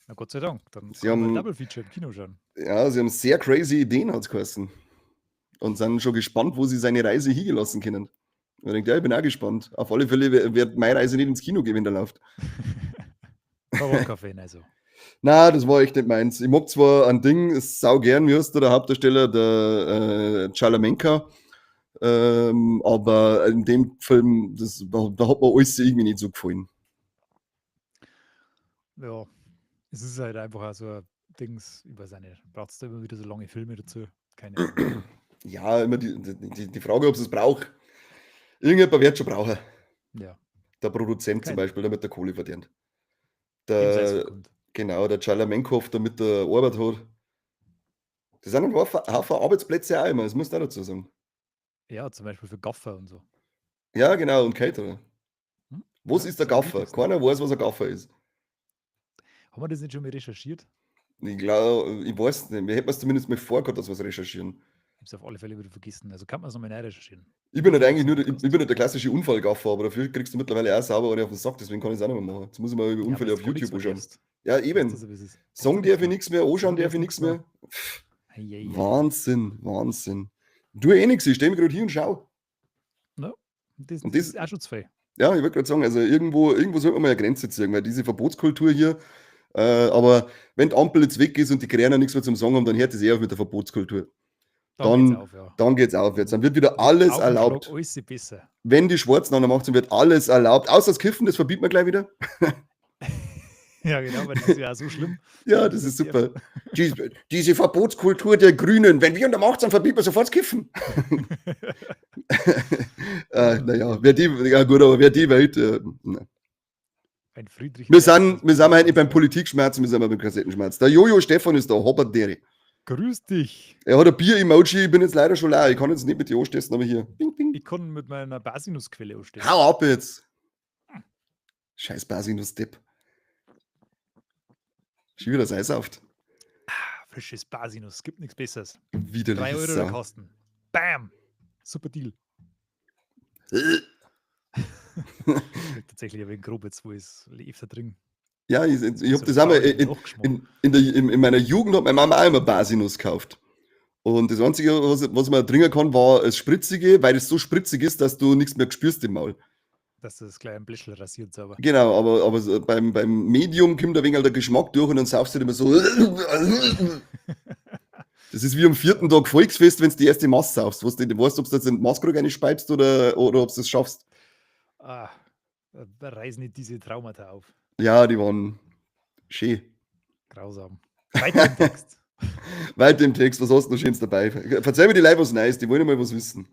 Na Gott sei Dank. Dann sie haben Double Feature im Kino schauen. Ja, sie haben sehr crazy Ideen, hat es geheißen. Und sind schon gespannt, wo sie seine Reise hingelassen können. Und ich denke, ja, ich bin auch gespannt. Auf alle Fälle wird meine Reise nicht ins Kino gehen, wenn der läuft. Wonka-Fan also. Na, das war echt nicht meins. Ich mag zwar ein Ding sau gern, wie heißt der, der Hauptdarsteller, der Chalamet, aber in dem Film, da hat mir alles irgendwie nicht so gefallen. Ja, es ist halt einfach auch so ein Dings, ich weiß auch nicht, brauchst du immer wieder so lange Filme dazu? Keine Ahnung. Ja, immer die Frage, ob es braucht. Irgendjemand wird schon brauchen. Ja. Der Produzent zum Beispiel, damit der Kohle verdient. Genau, der Chalamenkov, damit der Arbeit hat. Das sind ein Haufen Arbeitsplätze auch immer, das musst du auch dazu sagen. Ja, zum Beispiel für Gaffer und so. Ja, genau, und Caterer. Hm? Was ist der Gaffer? Keiner weiß, was ein Gaffer ist. Haben wir das nicht schon mal recherchiert? Ich glaube, ich weiß nicht. Wir hätten es zumindest mal vorgehabt, dass wir es recherchieren. Ich habe es auf alle Fälle wieder vergessen. Also kann man es nochmal neu recherchieren. Ich bin halt eigentlich nur ich bin nicht der klassische Unfallgaffer, aber dafür kriegst du mittlerweile auch sauber eine auf den Sack, deswegen kann ich es auch nicht mehr machen. Jetzt muss ich mal über Unfälle auf YouTube anschauen. Ja, eben. Song darf ich nichts mehr, anschauen darf ich nichts mehr. Wahnsinn, Wahnsinn. Du eh nichts, ich stehe mir gerade hier und schau. No, das ist auch schon zu viel. Ja, ich wollte gerade sagen, also irgendwo sollte man mal eine Grenze ziehen, weil diese Verbotskultur hier, aber wenn die Ampel jetzt weg ist und die Kräner nichts mehr zum Sagen haben, dann hört es eh auf mit der Verbotskultur. Dann geht's aufwärts. Dann wird wieder alles erlaubt. Alles besser. Wenn die Schwarzen an der Macht sind, wird alles erlaubt. Außer das Kiffen, das verbietet man gleich wieder. Ja, genau, weil das ist ja auch so schlimm. Ja, das ist super. Diese Verbotskultur der Grünen. Wenn wir an der Macht sind, verbieten wir sofort das Kiffen. Naja, wer die, ja gut, aber wer die Welt. Ein Friedrich. Wir sind halt nicht beim Politikschmerz, wir sind beim Kassettenschmerz. Der Jojo Stefan ist da, Hoppert Dere. Grüß dich. Er hat ein Bier-Emoji, ich bin jetzt leider schon leer. Ich kann jetzt nicht mit dir anstessen, aber hier. Bing, bing. Ich kann mit meiner Basinusquelle anstessen. Hau ab jetzt. Scheiß Basinus-Depp. Schon wieder das Eis auf. Ah, frisches Basinus, gibt nichts Besseres. Widerlich. 3 Euro der Kosten. Bam! Super Deal. Tatsächlich ein wenig grob jetzt, wo ich es öfter trinke. Ja, ich habe das einmal in meiner Jugend hat meine Mama auch immer Basinus gekauft. Und das Einzige, was man trinken kann, war das Spritzige, weil es so spritzig ist, dass du nichts mehr spürst im Maul. Dass du das gleich ein bisschen rasiert sauber. Genau, aber beim Medium kommt ein wenig der Geschmack durch und dann saufst du immer so. Das ist wie am 4. Tag Volksfest, wenn du die erste Mass saufst. Wo du nicht weißt, ob du jetzt in den Masskrug reinspeibst oder ob du es schaffst. Ah, da reißen nicht diese Traumata auf. Ja, die waren schön. Grausam. Weiter im Text. Weiter im Text, was hast du noch Schönes dabei? Verzeih mir die Leute was Neues, die wollen ja mal was wissen.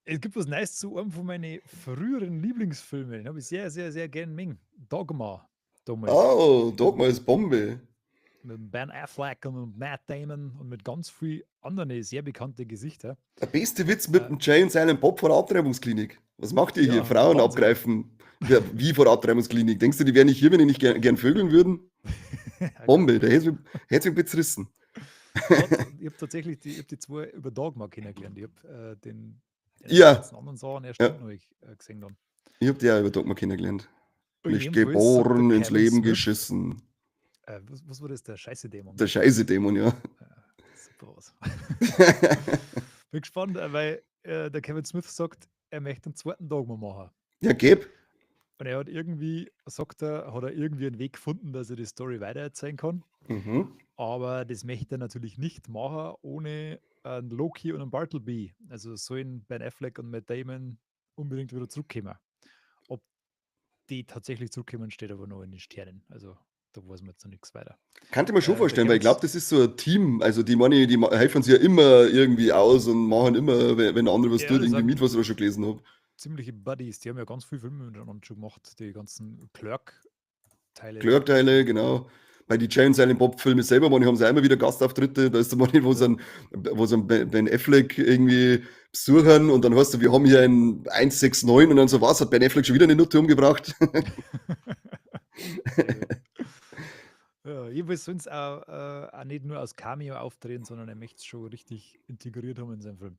Es gibt was Neues zu einem von meinen früheren Lieblingsfilmen. Den habe ich sehr, sehr, sehr gern gesehen. Dogma. Damals. Oh, Dogma ist Bombe. Mit Ben Affleck und Matt Damon und mit ganz vielen anderen sehr bekannten Gesichtern. Der beste Witz mit dem Jay und Silent Bob vor der Abtreibungsklinik. Was macht ihr hier? Ja, Frauen Wahnsinn. abgreifen. Ja, wie vor der Abtreibungsklinik? Denkst du, die wären nicht hier, wenn die nicht gern vögeln würden? Bombe, der hätte mich bezrissen. Ich habe tatsächlich die zwei über Dogma kennengelernt. Ich habe den anderen Sachen erst noch gesehen dann. Ich habe die auch über Dogma kennengelernt. Nicht geboren, ins Leben geschissen. Was war das? Der Scheiße-Dämon? Der Scheiße-Dämon, ja. Super was. Bin gespannt, weil der Kevin Smith sagt, er möchte einen zweiten Dogma machen. Ja, geb. Und er hat irgendwie, sagt er, hat er irgendwie einen Weg gefunden, dass er die Story weitererzählen kann. Mhm. Aber das möchte er natürlich nicht machen ohne einen Loki und einen Bartleby. Also sollen Ben Affleck und Matt Damon unbedingt wieder zurückkommen. Ob die tatsächlich zurückkommen, steht aber noch in den Sternen. Also da weiß man jetzt noch nichts weiter. Kann ich mir schon vorstellen, weil ich glaube, das ist so ein Team. Also die meine, die helfen sich ja immer irgendwie aus und machen immer, wenn der andere was tut, irgendwie mit, was ich da schon gelesen habe. Ziemliche Buddies, die haben ja ganz viele Filme miteinander schon gemacht, die ganzen Clerk-Teile. Clerk-Teile, genau. Bei die Jay und Silent Bob-Filme selber, manche haben sie auch immer wieder Gastauftritte, da ist der manche, wo sie einen Ben Affleck irgendwie besuchen und dann heißt du, wir haben hier ein 169 und dann so, was, hat Ben Affleck schon wieder eine Nutte umgebracht? Ja, jedenfalls sollen sie auch nicht nur als Cameo auftreten, sondern er möchte es schon richtig integriert haben in seinem Film.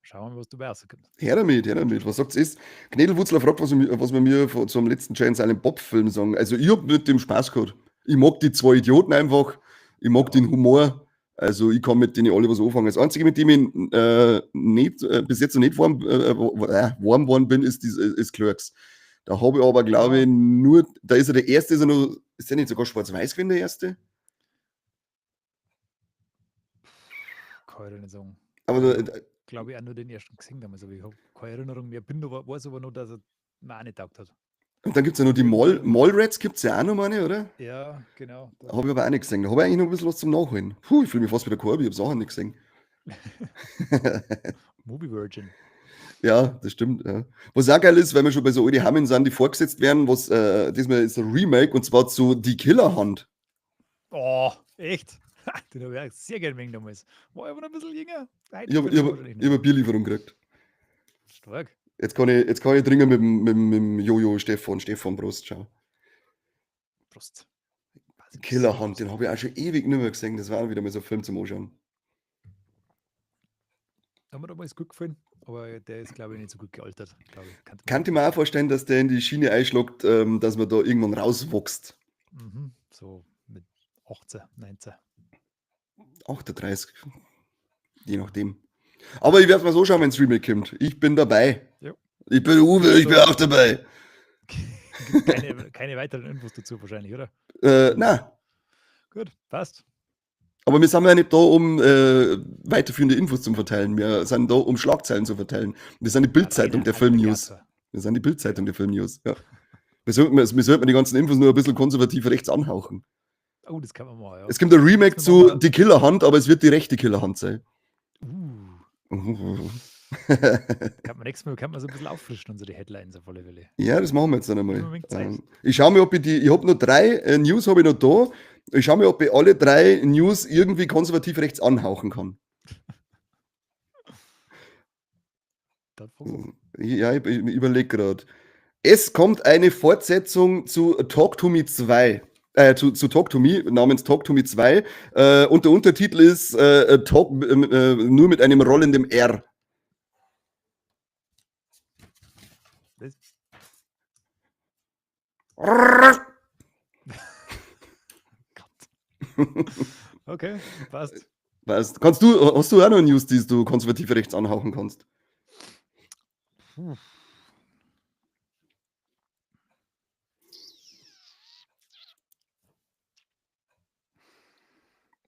Schauen wir mal, was dabei rauskommt. Her damit, her damit. Was sagt's ist? Knädelwurzler fragt, was wir mir zum letzten Jay and Silent Bob Film sagen. Also ich hab mit dem Spaß gehabt. Ich mag die zwei Idioten einfach. Ich mag den Humor. Also ich kann mit denen alle was anfangen. Das Einzige, mit dem ich nicht, bis jetzt noch nicht warm geworden bin, ist Clerks. Da habe ich aber, glaube ich, nur, da ist er der erste, ist er noch, ist der nicht sogar schwarz-weiß gewesen, der erste? Kann ich nicht sagen. Aber da, glaube ich, auch nur den ersten gesehen damals, aber ich habe keine Erinnerung mehr. Bin aber, weiß aber noch, dass er mir auch nicht taugt hat. Und dann gibt's ja noch die Mallrats, gibt's ja auch noch meine, oder? Ja, genau. Da habe ich aber auch nicht gesehen. Da habe ich eigentlich noch ein bisschen was zum Nachholen. Puh, ich fühle mich fast wie der Corby, ich hab's auch nicht gesehen. Movie Virgin. Ja, das stimmt. Ja. Was auch geil ist, weil wir schon bei so alten Hammen sind, die vorgesetzt werden, was diesmal ist ein Remake und zwar zu Die Killerhand. Oh, echt? Den hab ich auch sehr gerne gesehen damals. War ich aber noch ein bisschen jünger. Nein, Ich das wahrscheinlich hab eine Bierlieferung gekriegt. Stark. Jetzt kann ich trinken mit dem Jojo Stefan. Stefan, Prost, schau. Prost. Killerhand, den hab ich auch schon ewig nicht mehr gesehen. Das war auch wieder mal so ein Film zum Anschauen. Hat mir damals gut gefallen, aber der ist, glaube ich, nicht so gut gealtert. Glaub ich. Kann Kann ich mir auch vorstellen, dass der in die Schiene einschlägt, dass man da irgendwann rauswächst. So mit 18, 19. 38, je nachdem. Aber ich werde es mal so schauen, wenn's Remake kommt. Ich bin dabei. Ja. Ich bin Uwe, ich bin auch dabei. Gibt keine weiteren Infos dazu wahrscheinlich, oder? Nein. Gut, passt. Aber wir sind ja nicht da, um weiterführende Infos zu verteilen. Wir sind da, um Schlagzeilen zu verteilen. Wir sind die Bild-Zeitung der Film-News. Wir sind die Bild-Zeitung der Film-News, ja. Wir sollten die ganzen Infos nur ein bisschen konservativ rechts anhauchen. Oh, das kann man mal, ja. Es gibt ein Remake Das zu kann man mal. Die Killerhand, aber es wird die rechte Killerhand sein. Kann man nächstes Mal, kann man so ein bisschen auffrischen, unsere Headlines auf alle Fälle. Ja, das machen wir jetzt dann einmal. Immer ein wenig Zeit. Ich schau mir, ob ich die, ich hab noch 3 News hab ich noch da. Ich schau mir, ob ich alle 3 News irgendwie konservativ rechts anhauchen kann. Dann versuch. Ja, ich überleg grad. Es kommt eine Fortsetzung zu Talk to Me 2. Zu Talk to Me, namens Talk to Me 2. Und der Untertitel ist Talk nur mit einem rollenden R. Was? Gott. Okay, passt. Passt. Hast du auch noch News, die du konservativ rechts anhauchen kannst? Puh.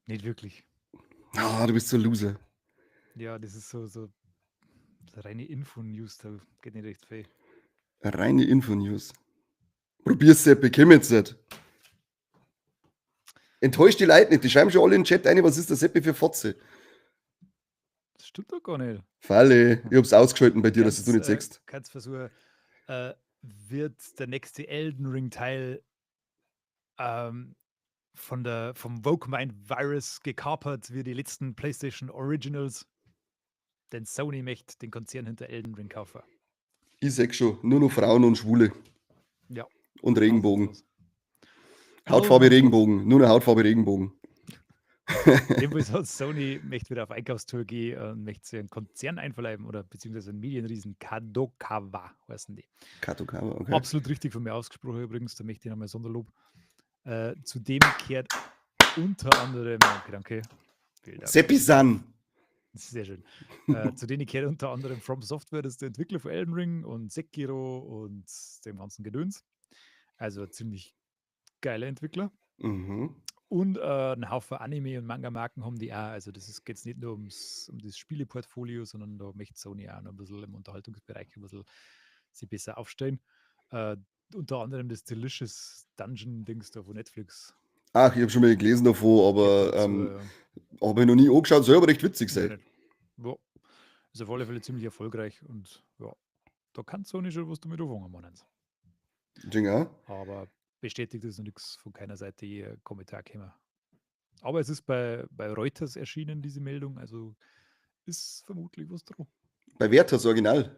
Nicht wirklich. Ah, du bist so ein Loser. Ja, das ist so reine Info-News, da geht nicht recht viel. Reine Info-News. Probier's, Seppi, komm jetzt nicht. Enttäuscht die Leute nicht, die schreiben schon alle in den Chat rein, was ist der Seppi für Fotze? Das stimmt doch gar nicht. Falle, ich hab's ausgeschalten bei dir, dass du nicht siehst. Kannst versuchen, wird der nächste Elden Ring-Teil vom Woke Mind Virus gekapert, wie die letzten PlayStation Originals? Denn Sony möchte den Konzern hinter Elden Ring kaufen. Ich sag schon, nur noch Frauen und Schwule. Ja. Und Regenbogen. Aus. Hautfarbe Oh. Regenbogen. Nur eine Hautfarbe Regenbogen. Jedenfalls hat Sony möchte wieder auf Einkaufstour gehen und möchte sich einen Konzern einverleiben oder beziehungsweise einen Medienriesen, Kadokawa heißen die. Kadokawa, okay. Absolut richtig von mir ausgesprochen übrigens, da möchte ich nochmal Sonderlob. Zudem kehrt unter anderem, okay, danke. Vielen Dank. Seppi-san. Sehr schön. Zu denen kehrt unter anderem From Software, das ist der Entwickler von Elden Ring und Sekiro und dem ganzen Gedöns. Also ziemlich geile Entwickler. Und einen Haufen Anime- und Manga-Marken haben die auch. Also das ist, geht's nicht nur um das Spieleportfolio, sondern da möchte Sony auch noch ein bisschen im Unterhaltungsbereich ein bisschen sich besser aufstellen. Unter anderem das Delicious Dungeon-Dings da von Netflix. Ach, ich hab schon mal gelesen davon, aber, Geht dazu, ja. hab ich noch nie angeschaut, soll aber recht witzig sein. Ja, ist auf alle Fälle ziemlich erfolgreich und ja, da kann Sony schon was damit anfangen, meinen sie. Genau. Aber bestätigt ist noch nichts von keiner Seite je Kommentar gekommen. Aber es ist bei Reuters erschienen, diese Meldung, also ist vermutlich was dran. Bei Werthers Original?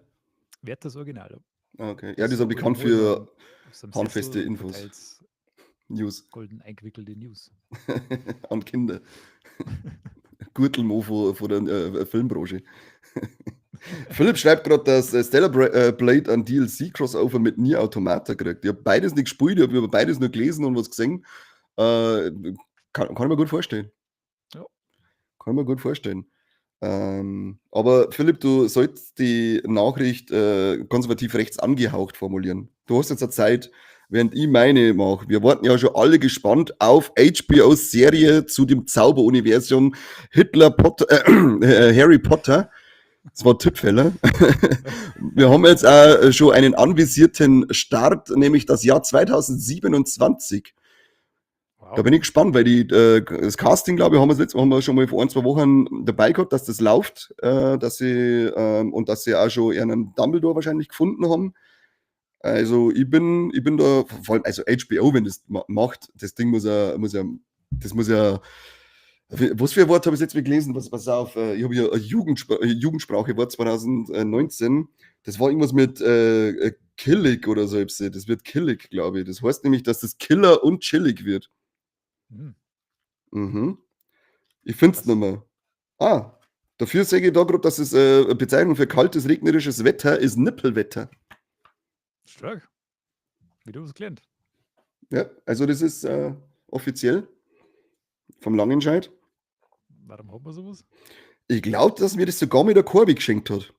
Werthers Original, ja. Ah, okay. Ja, die sind So bekannt irgendwo für in so einem handfeste Sessel Infos. verteilt's News. Golden eingewickelte News. An Kinder. Gürtelmofo von der Filmbranche. Philipp schreibt gerade, dass Stellar Blade ein DLC-Crossover mit Nier Automata kriegt. Ich habe beides nicht gespielt, ich habe über beides nur gelesen und was gesehen. Kann ich mir gut vorstellen. Ja. Kann ich mir gut vorstellen. Aber Philipp, du sollst die Nachricht konservativ rechts angehaucht formulieren. Du hast jetzt eine Zeit, während ich meine mache. Wir warten ja schon alle gespannt auf HBO-Serie zu dem Zauberuniversum Hitler Potter, Harry Potter. Das war Tippfehler. Wir haben jetzt auch schon einen anvisierten Start, nämlich das Jahr 2027. Wow. Da bin ich gespannt, weil das Casting, glaube ich, haben wir das letzte Mal, haben wir schon mal vor ein, zwei Wochen dabei gehabt, dass das läuft, dass sie und dass sie auch schon einen Dumbledore wahrscheinlich gefunden haben. Also ich bin da, vor allem, also HBO, wenn das macht, das Ding muss ja, muss ja, das muss ja, was für ein Wort habe ich jetzt gelesen? Was, pass auf, ich habe hier eine Jugendsprache, Wort 2019. Das war irgendwas mit killig oder so. Das wird killig, glaube ich. Das heißt nämlich, dass das Killer und chillig wird. Ich find's Was? nicht mehr. Ah, dafür sehe ich da gerade, dass es eine Bezeichnung für kaltes, regnerisches Wetter ist Nippelwetter. Stark. Wie du es gelernt. Ja, also das ist offiziell vom Langenscheidt. Warum hat man sowas? Ich glaub, dass mir das sogar mit der Corby geschenkt hat.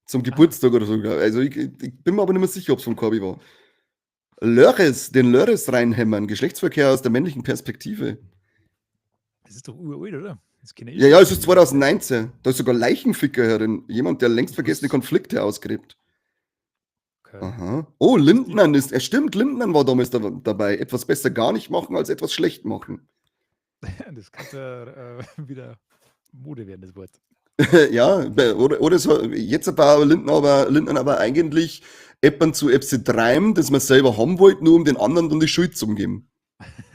Zum Geburtstag oder so. Also ich bin mir aber nicht mehr sicher, ob's vom Corby war. Lörres, den Lörres reinhämmern. Geschlechtsverkehr aus der männlichen Perspektive. Das ist doch uralt, oder? Das kenn ich Ja, ja, schon. es ist 2019. Da ist sogar Leichenficker herin. Jemand, der längst vergessene Konflikte ausgräbt. Okay. Aha. Oh, Lindnern ist, stimmt, Lindnern war damals dabei. Etwas besser gar nicht machen, als etwas schlecht machen. Das kann ja wieder Mode werden, das Wort. Ja, oder so, jetzt ein paar Lindner, aber, Lindnern aber eigentlich etwas zu FC treiben, das man selber haben wollte, nur um den anderen dann die Schuld zu geben.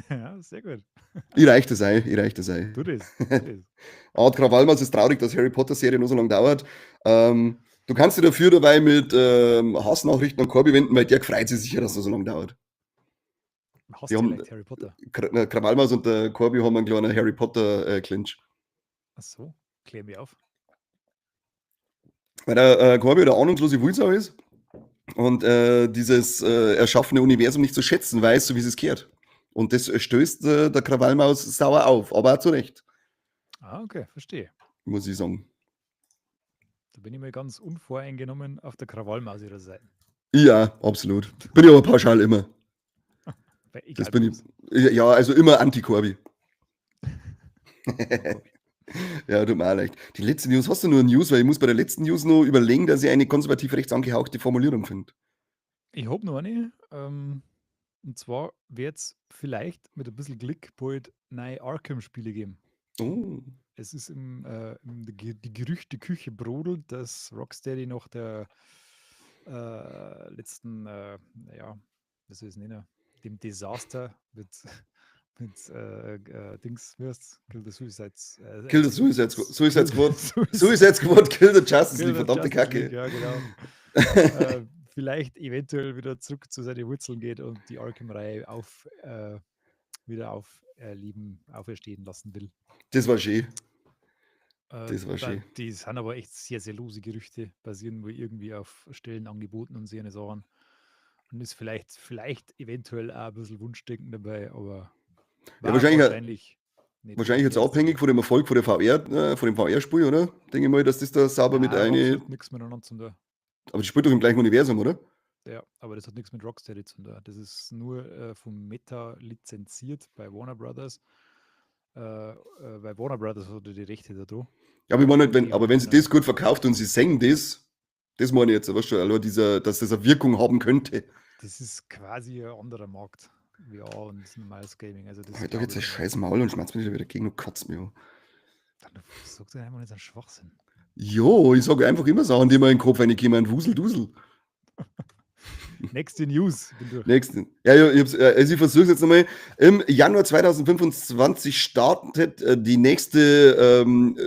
Ja, sehr gut. Ich reich das ein, ich reich das ein. Tu das, tu das. Art Krawallmaus ist traurig, dass Harry Potter-Serie nur so lange dauert. Du kannst dich dafür dabei mit Hassnachrichten an Corby wenden, weil der freut sich sicher, dass das so lange dauert. Hasst Die ihr haben vielleicht Harry Potter? Krawallmaus und der Corby haben einen kleinen Harry Potter Clinch. Ach so, klär mich auf. Weil der Corby der ahnungslose Wulsau ist und dieses erschaffene Universum nicht zu schätzen weiß, so wie es gehört. Und das stößt der Krawallmaus sauer auf, aber auch zu Recht. Ah, okay, verstehe. Muss ich sagen. Da bin ich mal ganz unvoreingenommen auf der Krawallmaus ihrer Seite. Ja, absolut. Bin ich aber pauschal immer. Bei Das egal bin ich, was. ja, also immer Anti-Corby. Ja, tut mir auch leid. Die letzte News, hast du nur eine News? Weil ich muss bei der letzten News nur überlegen, dass ich eine konservativ rechts angehauchte Formulierung finde. Ich hab noch eine. Und zwar wird's vielleicht mit ein bisschen Glück bald neue Arkham-Spiele geben. Oh. Es ist im die die Gerüchteküche brodelt, dass Rocksteady nach der letzten naja, was soll ich es nennen, dem Desaster mit Dings, wie heißt's? Kill the Suicide Kill the Suicide Squad, Suicide Squad, Suicide Suicide Squad, Kill the Justice Kill League, the verdammte Justice Kacke. League, ja, genau. Vielleicht eventuell wieder zurück zu seinen Wurzeln geht und die Arkham-Reihe wieder aufleben, auferstehen lassen will. Das war schön. Das war schön. Die sind aber echt sehr, sehr lose Gerüchte, basieren wohl irgendwie auf Stellenangeboten und so eine Sachen. Und ist vielleicht eventuell auch ein bisschen Wunschdenken dabei, aber Ja, war wahrscheinlich nicht wahrscheinlich jetzt erst. abhängig von dem Erfolg von der VR von dem V R-Spiel, oder? Denke ich mal, dass das da sauber mit Nein, eine das hat nichts miteinander zu tun. Aber das spielt doch im gleichen Universum, oder? Ja, aber das hat nichts mit Rocksteady zu tun. Das ist nur von Meta lizenziert bei Warner Brothers. Bei Warner Brothers hat er die Rechte da dran. Ja, aber ich meine halt, wenn, Die aber wenn sie haben das gut verkauft und sie singen das, das meine ich jetzt, weißt du, allein dieser, dass das eine Wirkung haben könnte. Das ist quasi ein anderer Markt, VR und normales Gaming. Also das Halt doch glaub jetzt ich ein nicht. scheiß Maul und schmerzt mich wieder dagegen und kotzt mich an. Dann sagst du einfach nicht so einen Schwachsinn. Jo, ich sage einfach immer Sachen, die mir in den Kopf reinkommen, ein Wuseldusel. Nächste News. Bin durch. Nächste. Ja, ja, ich hab's, also ich versuch's jetzt nochmal. Im Januar 2025 startet die nächste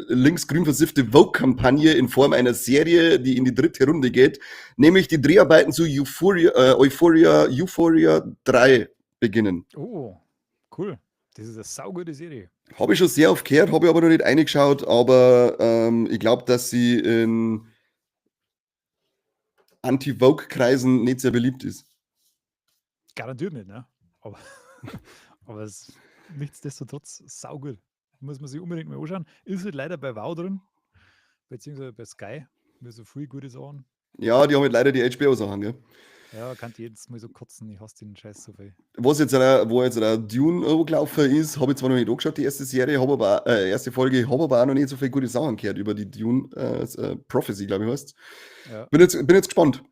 linksgrün versiffte Vogue-Kampagne in Form einer Serie, die in die dritte Runde geht, nämlich die Dreharbeiten zu Euphoria 3 beginnen. Oh. Cool. Das ist eine saugute Serie. Habe ich schon sehr oft gehört, habe ich aber noch nicht reingeschaut, aber ich glaube, dass sie in Anti-Woke-Kreisen nicht sehr beliebt ist. Garantiert nicht, ne? Aber, aber es ist nichtsdestotrotz saugut. Muss man sich unbedingt mal anschauen. Ist halt leider bei Wow drin, beziehungsweise bei Sky. Mir so viel gute Sachen. Ja, die haben halt leider die HBO-Sachen, gell? Ja, kann ich jedes Mal so kotzen. Ich hasse den Scheiß so viel. Was jetzt auch, wo jetzt auch Dune gelaufen ist, habe ich zwar noch nicht angeschaut, die erste Serie, habe aber erste Folge, habe aber auch noch nicht so viele gute Sachen gehört über die Dune Prophecy, glaube ich, heißt. Ja. Bin jetzt gespannt.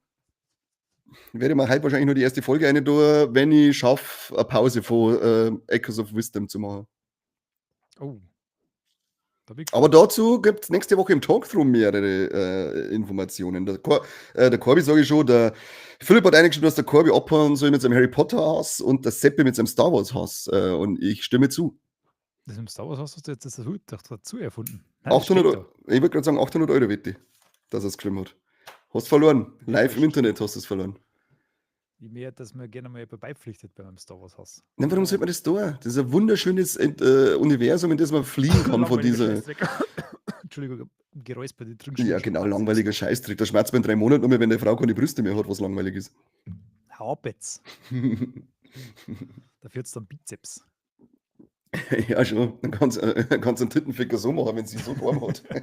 Werde mir heute wahrscheinlich nur die erste Folge eine tun, wenn ich schaffe, eine Pause von Echoes of Wisdom zu machen. Oh. Da bin ich Aber gespannt. dazu gibt es nächste Woche im Talkthrough mehrere Informationen. Der Corby, sage ich schon, der Philipp hat eingeschrieben, dass der Corby abhauen soll mit seinem Harry Potter Hass und der Seppi mit seinem Star Wars Hass. Und ich stimme zu. Das mit dem Star Wars Hass hast du jetzt dazu erfunden. Nein, das 800 steht da. Ich würde gerade sagen, 800 Euro wette, dass er es geschrieben hat. Hast verloren. Live im Internet hast du es verloren. Ich mehr, dass man gerne mal beipflichtet bei meinem Star Wars Hass. Nein, warum sollte man das tun? Das ist ein wunderschönes Universum, in das man fliehen kann von Langweiliger dieser. Scheißdreck. Entschuldigung, geräuspert, ich trinke schon Ja, schon genau, Wasser. langweiliger Scheißdreck. Da schmerzt man in 3 Monaten nur mehr, wenn die Frau keine Brüste mehr hat, was langweilig ist. Hau ab jetzt. Dafür hat's dann Bizeps. Ja, schon. Dann kannst du einen Tittenficker so machen, wenn sie so warm hat. Ja,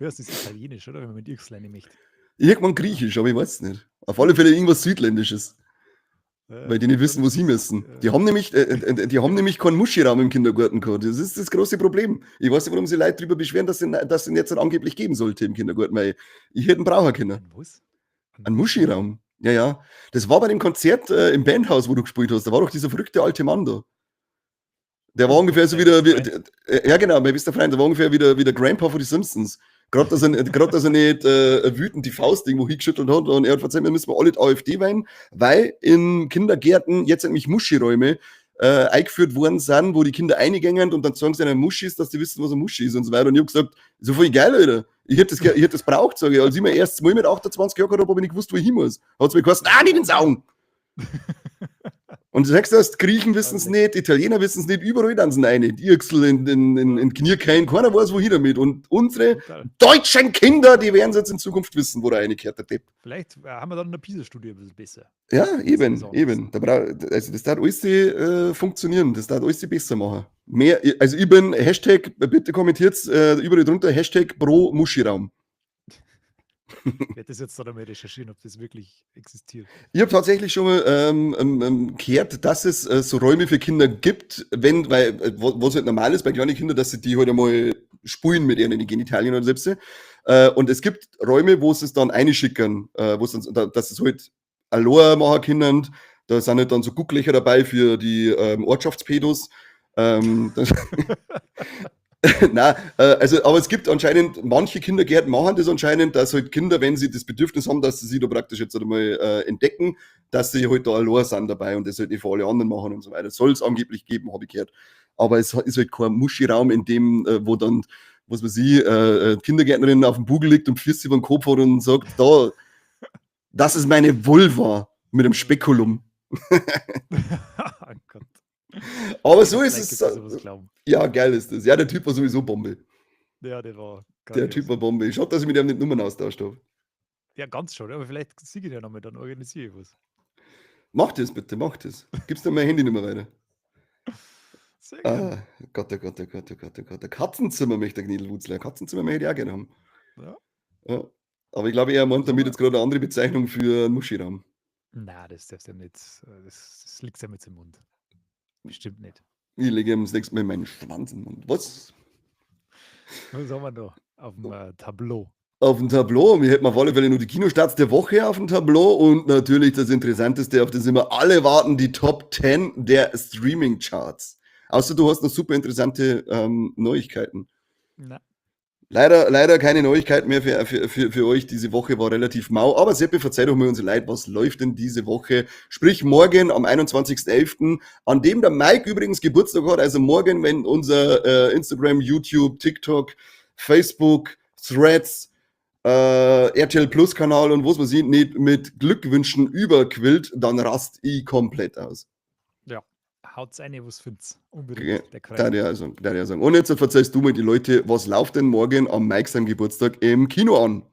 das ist italienisch, oder? Wenn man mit Irksleine möchte. Irgendwann griechisch, aber ich weiß es nicht. Auf alle Fälle irgendwas Südländisches. Weil die nicht wissen, wo sie müssen. Die haben nämlich, die haben nämlich keinen Muschi-Raum im Kindergarten gehabt. Das ist das große Problem. Ich weiß nicht, warum sich Leute darüber beschweren, dass es ihn jetzt angeblich geben sollte im Kindergarten, weil ich hätte einen brauchen können. Ein was? Einen Muschi-Raum. Ja, ja. Das war bei dem Konzert im Bandhaus, wo du gespielt hast. Da war doch dieser verrückte alte Mann da. Der war ungefähr so wie der, ja genau, mein bester Freund, der war ungefähr wie der Grandpa von die Simpsons. Gerade, dass er nicht wütend die Faust irgendwo hingeschüttelt hat und er hat verzeiht, wir müssen alle die AfD weinen, weil in Kindergärten jetzt nämlich Muschi-Räume eingeführt worden sind, wo die Kinder eingängen und dann sagen sie einen Muschis, dass die wissen, was ein Muschi ist und so weiter. Und ich hab gesagt, so voll geil, Alter. Ich hätte das braucht, sage ich. Als ich mein erstes Mal mit 28 Jahren gehabt habe, hab ich nicht gewusst, wo ich hin muss. Hat's mir geheißen, nicht ins Augen! Und du sagst das, Griechen wissen es nicht, Italiener wissen es nicht, überall dann sind eine. Die Irksel in Knierkein, keiner weiß, wohin damit. Und unsere deutschen Kinder, die werden es jetzt in Zukunft wissen, wo der eine kehrt, der Depp. Vielleicht haben wir dann in der PISA-Studie ein bisschen besser. Ja, eben. Also das darf alles funktionieren, das darf alles besser machen. Mehr, also ich bin, Hashtag, bitte kommentiert überall drunter, Hashtag pro Muschiraum. Ich werde das jetzt dann einmal recherchieren, ob das wirklich existiert. Ich habe tatsächlich schon mal gehört, dass es so Räume für Kinder gibt, wenn, weil, was halt normal ist bei kleinen Kindern, dass sie die halt einmal spulen mit ihren Genitalien oder selbst. Und es gibt Räume, wo sie es dann einschicken, wo es dann, dass es halt Aloha machen können. Da sind halt dann so Gucklöcher dabei für die Ortschaftspedos. Nein, also, aber es gibt anscheinend, manche Kindergärten machen das anscheinend, dass halt Kinder, wenn sie das Bedürfnis haben, dass sie sich da praktisch jetzt einmal entdecken, dass sie halt da allein sind dabei und das halt nicht für alle anderen machen und so weiter. Soll es angeblich geben, habe ich gehört. Aber es ist halt kein Muschi-Raum, in dem, wo dann, was weiß ich, Kindergärtnerin auf dem Bugel liegt und Füße über den Kopf hat und sagt, da, das ist meine Vulva mit dem Spekulum. Oh Gott. Aber so ist es. Ja, geil ist das. Ja, der Typ war sowieso Bombe. Ja, der war. Der Typ war Bombe. Schade, dass ich mit dem nicht Nummern austauscht habe. Ja, ganz schon. Aber vielleicht siege ich ja nochmal, dann organisiere ich was. Mach das bitte, mach das. Gibst du meine Handynummer weiter. Sehr gerne. Ah, Gott, oh Gott, oh Gott, oh Gott, oh Gott. Ein Katzenzimmer möchte der Gniedelwutzler. Ein Katzenzimmer möchte ich auch gerne haben. Ja. Ja. Aber ich glaube, er meint damit jetzt gerade eine andere Bezeichnung für einen Muschiraum. Nein, das darfst du ja nicht. Das liegt ja mit im Mund. Bestimmt nicht. Ich lege ihm das nächste Mal meinen Schwanz in den Mund. Was? Was haben wir da auf dem Tableau? Auf dem Tableau. Wir hätten auf alle Fälle nur die Kinostarts der Woche auf dem Tableau und natürlich das Interessanteste, auf das immer alle warten, die Top 10 der Streaming-Charts. Außer du hast noch super interessante Neuigkeiten. Na. Leider keine Neuigkeiten mehr für euch. Diese Woche war relativ mau. Aber Seppi, verzeih doch mal unser Leid. Was läuft denn diese Woche? Sprich morgen am 21.11., an dem der Mike übrigens Geburtstag hat. Also morgen, wenn unser Instagram, YouTube, TikTok, Facebook, Threads, RTL Plus Kanal und was man sieht, nicht mit Glückwünschen überquillt, dann rast ich komplett aus. Ja, Haut's eine, was find's. Unbedingt. Der Da ich auch sagen, da ich auch sagen. Und jetzt verzeihst du mir die Leute, was läuft denn morgen am Mike seinem Geburtstag im Kino an?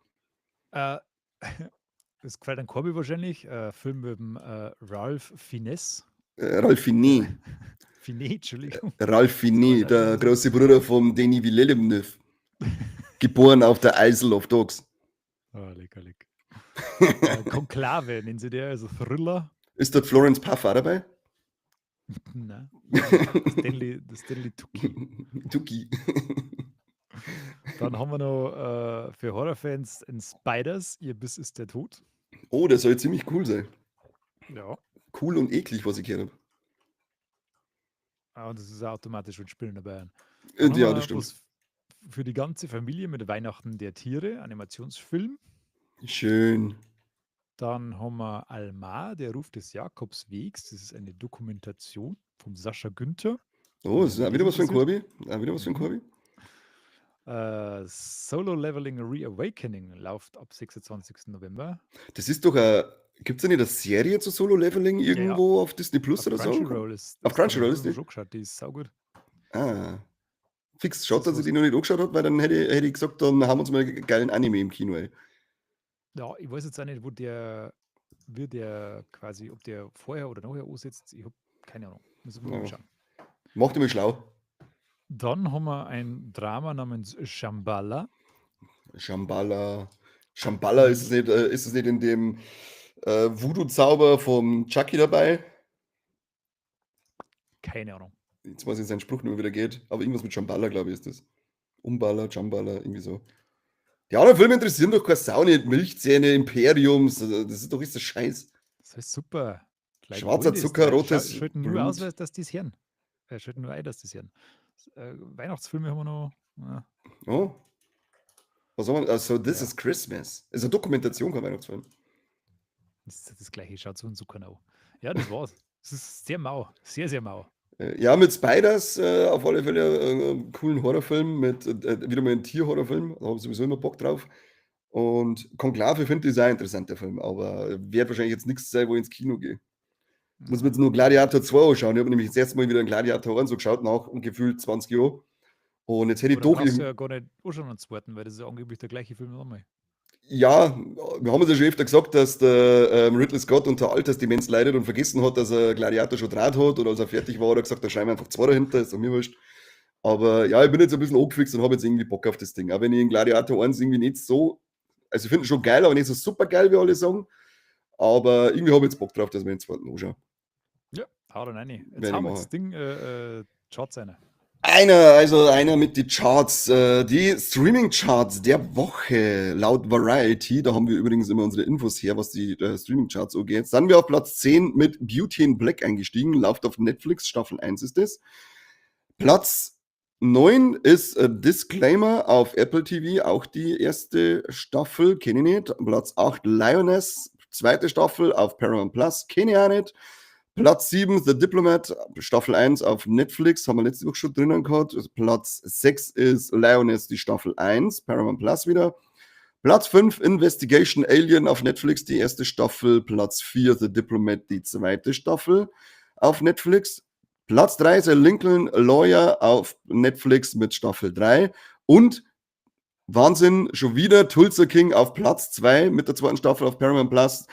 Das gefällt an Corby wahrscheinlich. Film mit dem Ralph Fiennes. Ralph Fiennes. Fiennes, Entschuldigung. Ralph Fiennes, der große Bruder von Denis Villeneuve. Geboren auf der Isle of Dogs. Ah, lecker, lecker. Konklave nennen sie der, also Thriller. Ist dort Florence Puff auch dabei? Nein. Stanley Tucci. Tucci. Dann haben wir noch für Horrorfans in Spiders, Ihr Biss ist der Tod. Oh, der soll ziemlich cool sein. Ja. Cool und eklig, was ich gehört habe. Ah, und das ist auch automatisch mit Spielen dabei. Dann ja, das stimmt. Was für die ganze Familie mit Weihnachten der Tiere, Animationsfilm. Schön. Dann haben wir Almar, der Ruf des Jakobswegs. Das ist eine Dokumentation vom Sascha Günther. Oh, das ist auch wieder was für ein Corby. Auch wieder was für ein Corby. Solo Leveling Reawakening läuft ab 26. November. Das ist doch gibt es da nicht eine Serie zu Solo Leveling irgendwo auf Disney Plus auf oder so? Crunchyroll ist, auf Crunchyroll ist die? Schon geschaut, die ist saugut. Ah. Fix, schaut, dass ich die noch nicht angeschaut habe, weil dann hätte ich gesagt, dann haben wir uns mal einen geilen Anime im Kino, ey. Ja, ich weiß jetzt auch nicht, wo der, wie der quasi, ob der vorher oder nachher ansetzt. Ich habe keine Ahnung. Müssen wir mal schauen. Macht mich schlau. Dann haben wir ein Drama namens Shambhala. Shambhala. Shambhala, ist es nicht in dem Voodoo-Zauber vom Chucky dabei? Keine Ahnung. Jetzt weiß ich, sein Spruch nicht mehr wieder geht, aber irgendwas mit Shambhala, glaube ich, ist das. Umbala, Shambhala, irgendwie so. Die anderen Filme interessieren doch keine Sau nicht. Milchzähne, Imperiums, das ist doch ist das Scheiß. Das ist super. Gleich Schwarzer Zucker, rotes Schalten nur aus, dass die es hören. Schalten nur ein, dass die es hören. Weihnachtsfilme haben wir noch. Ja. Oh. Was haben wir? Also, This is Christmas. Ist eine Dokumentation, kein Weihnachtsfilm. Das ist das Gleiche, schaut so und so genau. Ja, das war's. Das ist sehr mau. Sehr, sehr mau. Ja, mit Spiders auf alle Fälle einen coolen Horrorfilm, mit wieder mal einen Tierhorrorfilm, da habe ich sowieso immer Bock drauf. Und Konklave finde ich auch ein interessanter Film, aber wird wahrscheinlich jetzt nichts sein, wo ich ins Kino gehe. Muss mir jetzt nur Gladiator 2 anschauen. Ich habe nämlich das erste Mal wieder einen Gladiator 1 so geschaut, nach gefühlt 20 Jahren. Und jetzt hätte ich doch. Du ja gar nicht anschauen einen zweiten, weil das ist ja angeblich der gleiche Film nochmal. Ja, wir haben es ja schon öfter gesagt, dass der Ridley Scott unter Altersdemenz leidet und vergessen hat, dass er Gladiator schon draht hat oder als er fertig war, hat er gesagt, da schreiben wir einfach zwei dahinter, ist doch mir wurscht. Aber ja, ich bin jetzt ein bisschen angefixt und habe jetzt irgendwie Bock auf das Ding. Auch wenn ich in Gladiator 1 irgendwie nicht so, also ich finde ihn schon geil, aber nicht so super geil, wie alle sagen. Aber irgendwie habe ich jetzt Bock drauf, dass wir den zweiten anschauen. Ja, hau dann rein. Jetzt haben wir das Ding, Charts einer. Einer mit den Charts, die Streaming-Charts der Woche laut Variety, da haben wir übrigens immer unsere Infos her, was die Streaming-Charts angeht. Jetzt sind wir auf Platz 10 mit Beauty in Black eingestiegen, läuft auf Netflix, Staffel 1 ist es. Platz 9 ist Disclaimer auf Apple TV, auch die erste Staffel, kenne ich nicht. Platz 8 Lioness, zweite Staffel auf Paramount Plus, kenne ich auch nicht. Platz 7, The Diplomat, Staffel 1 auf Netflix, haben wir letzte Woche schon drinnen gehabt. Platz 6 ist Lioness, die Staffel 1, Paramount Plus wieder. Platz 5, Investigation Alien auf Netflix, die erste Staffel. Platz 4, The Diplomat, die zweite Staffel auf Netflix. Platz 3 ist Lincoln Lawyer auf Netflix mit Staffel 3. Und Wahnsinn, schon wieder Tulsa King auf Platz 2 mit der zweiten Staffel auf Paramount Plus.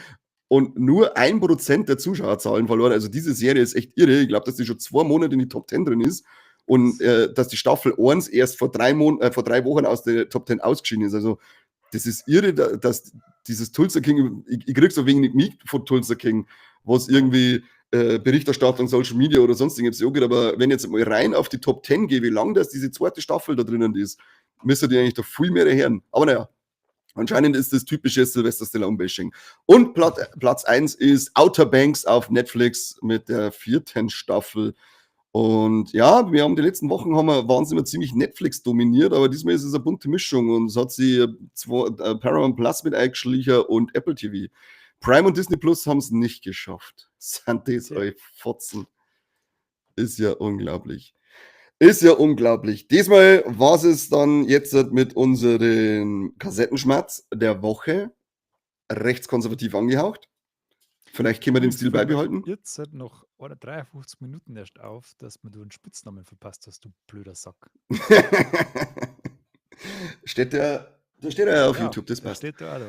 Und nur 1% der Zuschauerzahlen verloren. Also diese Serie ist echt irre. Ich glaube, dass die schon 2 Monate in die Top 10 drin ist und dass die Staffel 1 erst vor 3 Wochen aus der Top 10 ausgeschieden ist. Also das ist irre, dass dieses Tulsa King, ich krieg so wenig mit von Tulsa King, was irgendwie Berichterstattung, Social Media oder sonst irgendwas angeht. Aber wenn ich jetzt mal rein auf die Top 10 gehe, wie lange das diese zweite Staffel da drinnen ist, müsste die eigentlich da viel mehr hören. Aber naja. Anscheinend ist das typische Sylvester Stallone-Bashing. Und Platz 1 ist Outer Banks auf Netflix mit der 4. Staffel. Und ja, wir haben die letzten Wochen waren sie immer ziemlich Netflix dominiert, aber diesmal ist es eine bunte Mischung und es hat sie Paramount Plus mit eingeschlichen und Apple TV. Prime und Disney Plus haben es nicht geschafft. Sind das euch Fotzen. Ist ja unglaublich. Ist ja unglaublich. Diesmal war es dann jetzt mit unserem Kassettenschmerz der Woche rechtskonservativ angehaucht. Vielleicht können wir den Stil beibehalten. Jetzt halt noch 53 Minuten erst auf, dass mir du einen Spitznamen verpasst hast, du blöder Sack. Steht der, der steht ja auf Ja, YouTube, das der passt. steht da auch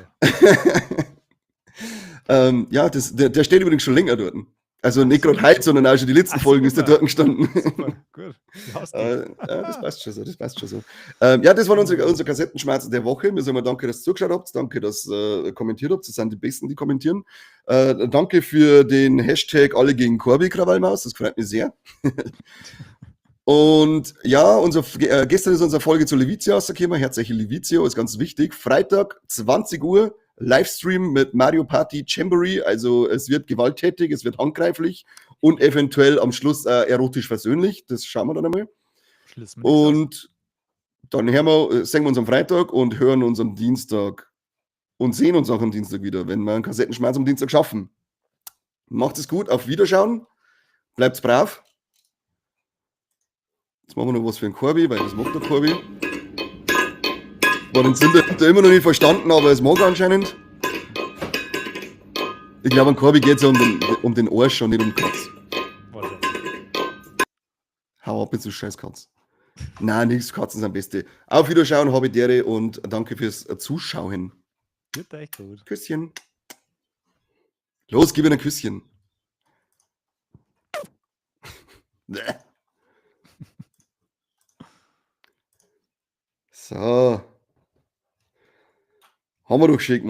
da. Ja, der steht übrigens schon länger dort. Also nicht so. gerade heute, sondern auch schon die letzten Ach so, Folgen ist der immer. dort gestanden. Super, gut. Die hast du. Ja, das passt schon so, das passt schon so. Ja, das war unser Kassettenschmerz der Woche. Wir sagen mal danke, dass ihr zugeschaut habt, danke, dass ihr kommentiert habt. Das sind die Besten, die kommentieren. Danke für den Hashtag alle gegen Corby Krawallmaus, das freut mich sehr. Und ja, gestern ist unsere Folge zu Levizio rausgekommen. Herzliche Levizio ist ganz wichtig. Freitag, 20 Uhr, Livestream mit Mario Party Jamboree. Also es wird gewalttätig, es wird handgreiflich und eventuell am Schluss erotisch versöhnlich. Das schauen wir dann einmal. Schließen wir nichts aus. Und dann sehen wir uns am Freitag und hören uns am Dienstag und sehen uns auch am Dienstag wieder, wenn wir einen Kassettenschmerz am Dienstag schaffen. Macht es gut, auf Wiederschauen, bleibt's brav. Jetzt machen wir noch was für den Corby, weil das macht der Corby. War den Sinn dahinter immer noch nicht verstanden, aber es mag anscheinend. Ich glaube, an Corby geht's ja um den Arsch und nicht um die Katz. Wahrscheinlich. Hau ab jetzt, du scheiß Katz. Nein, nix, Katzen sind Beste. Auf Wiederschauen, habe die Ehre und danke fürs Zuschauen. Wird echt gut. Küsschen. Los, gib mir ein Küsschen. Bäh. So. Haben wir doch geschickt,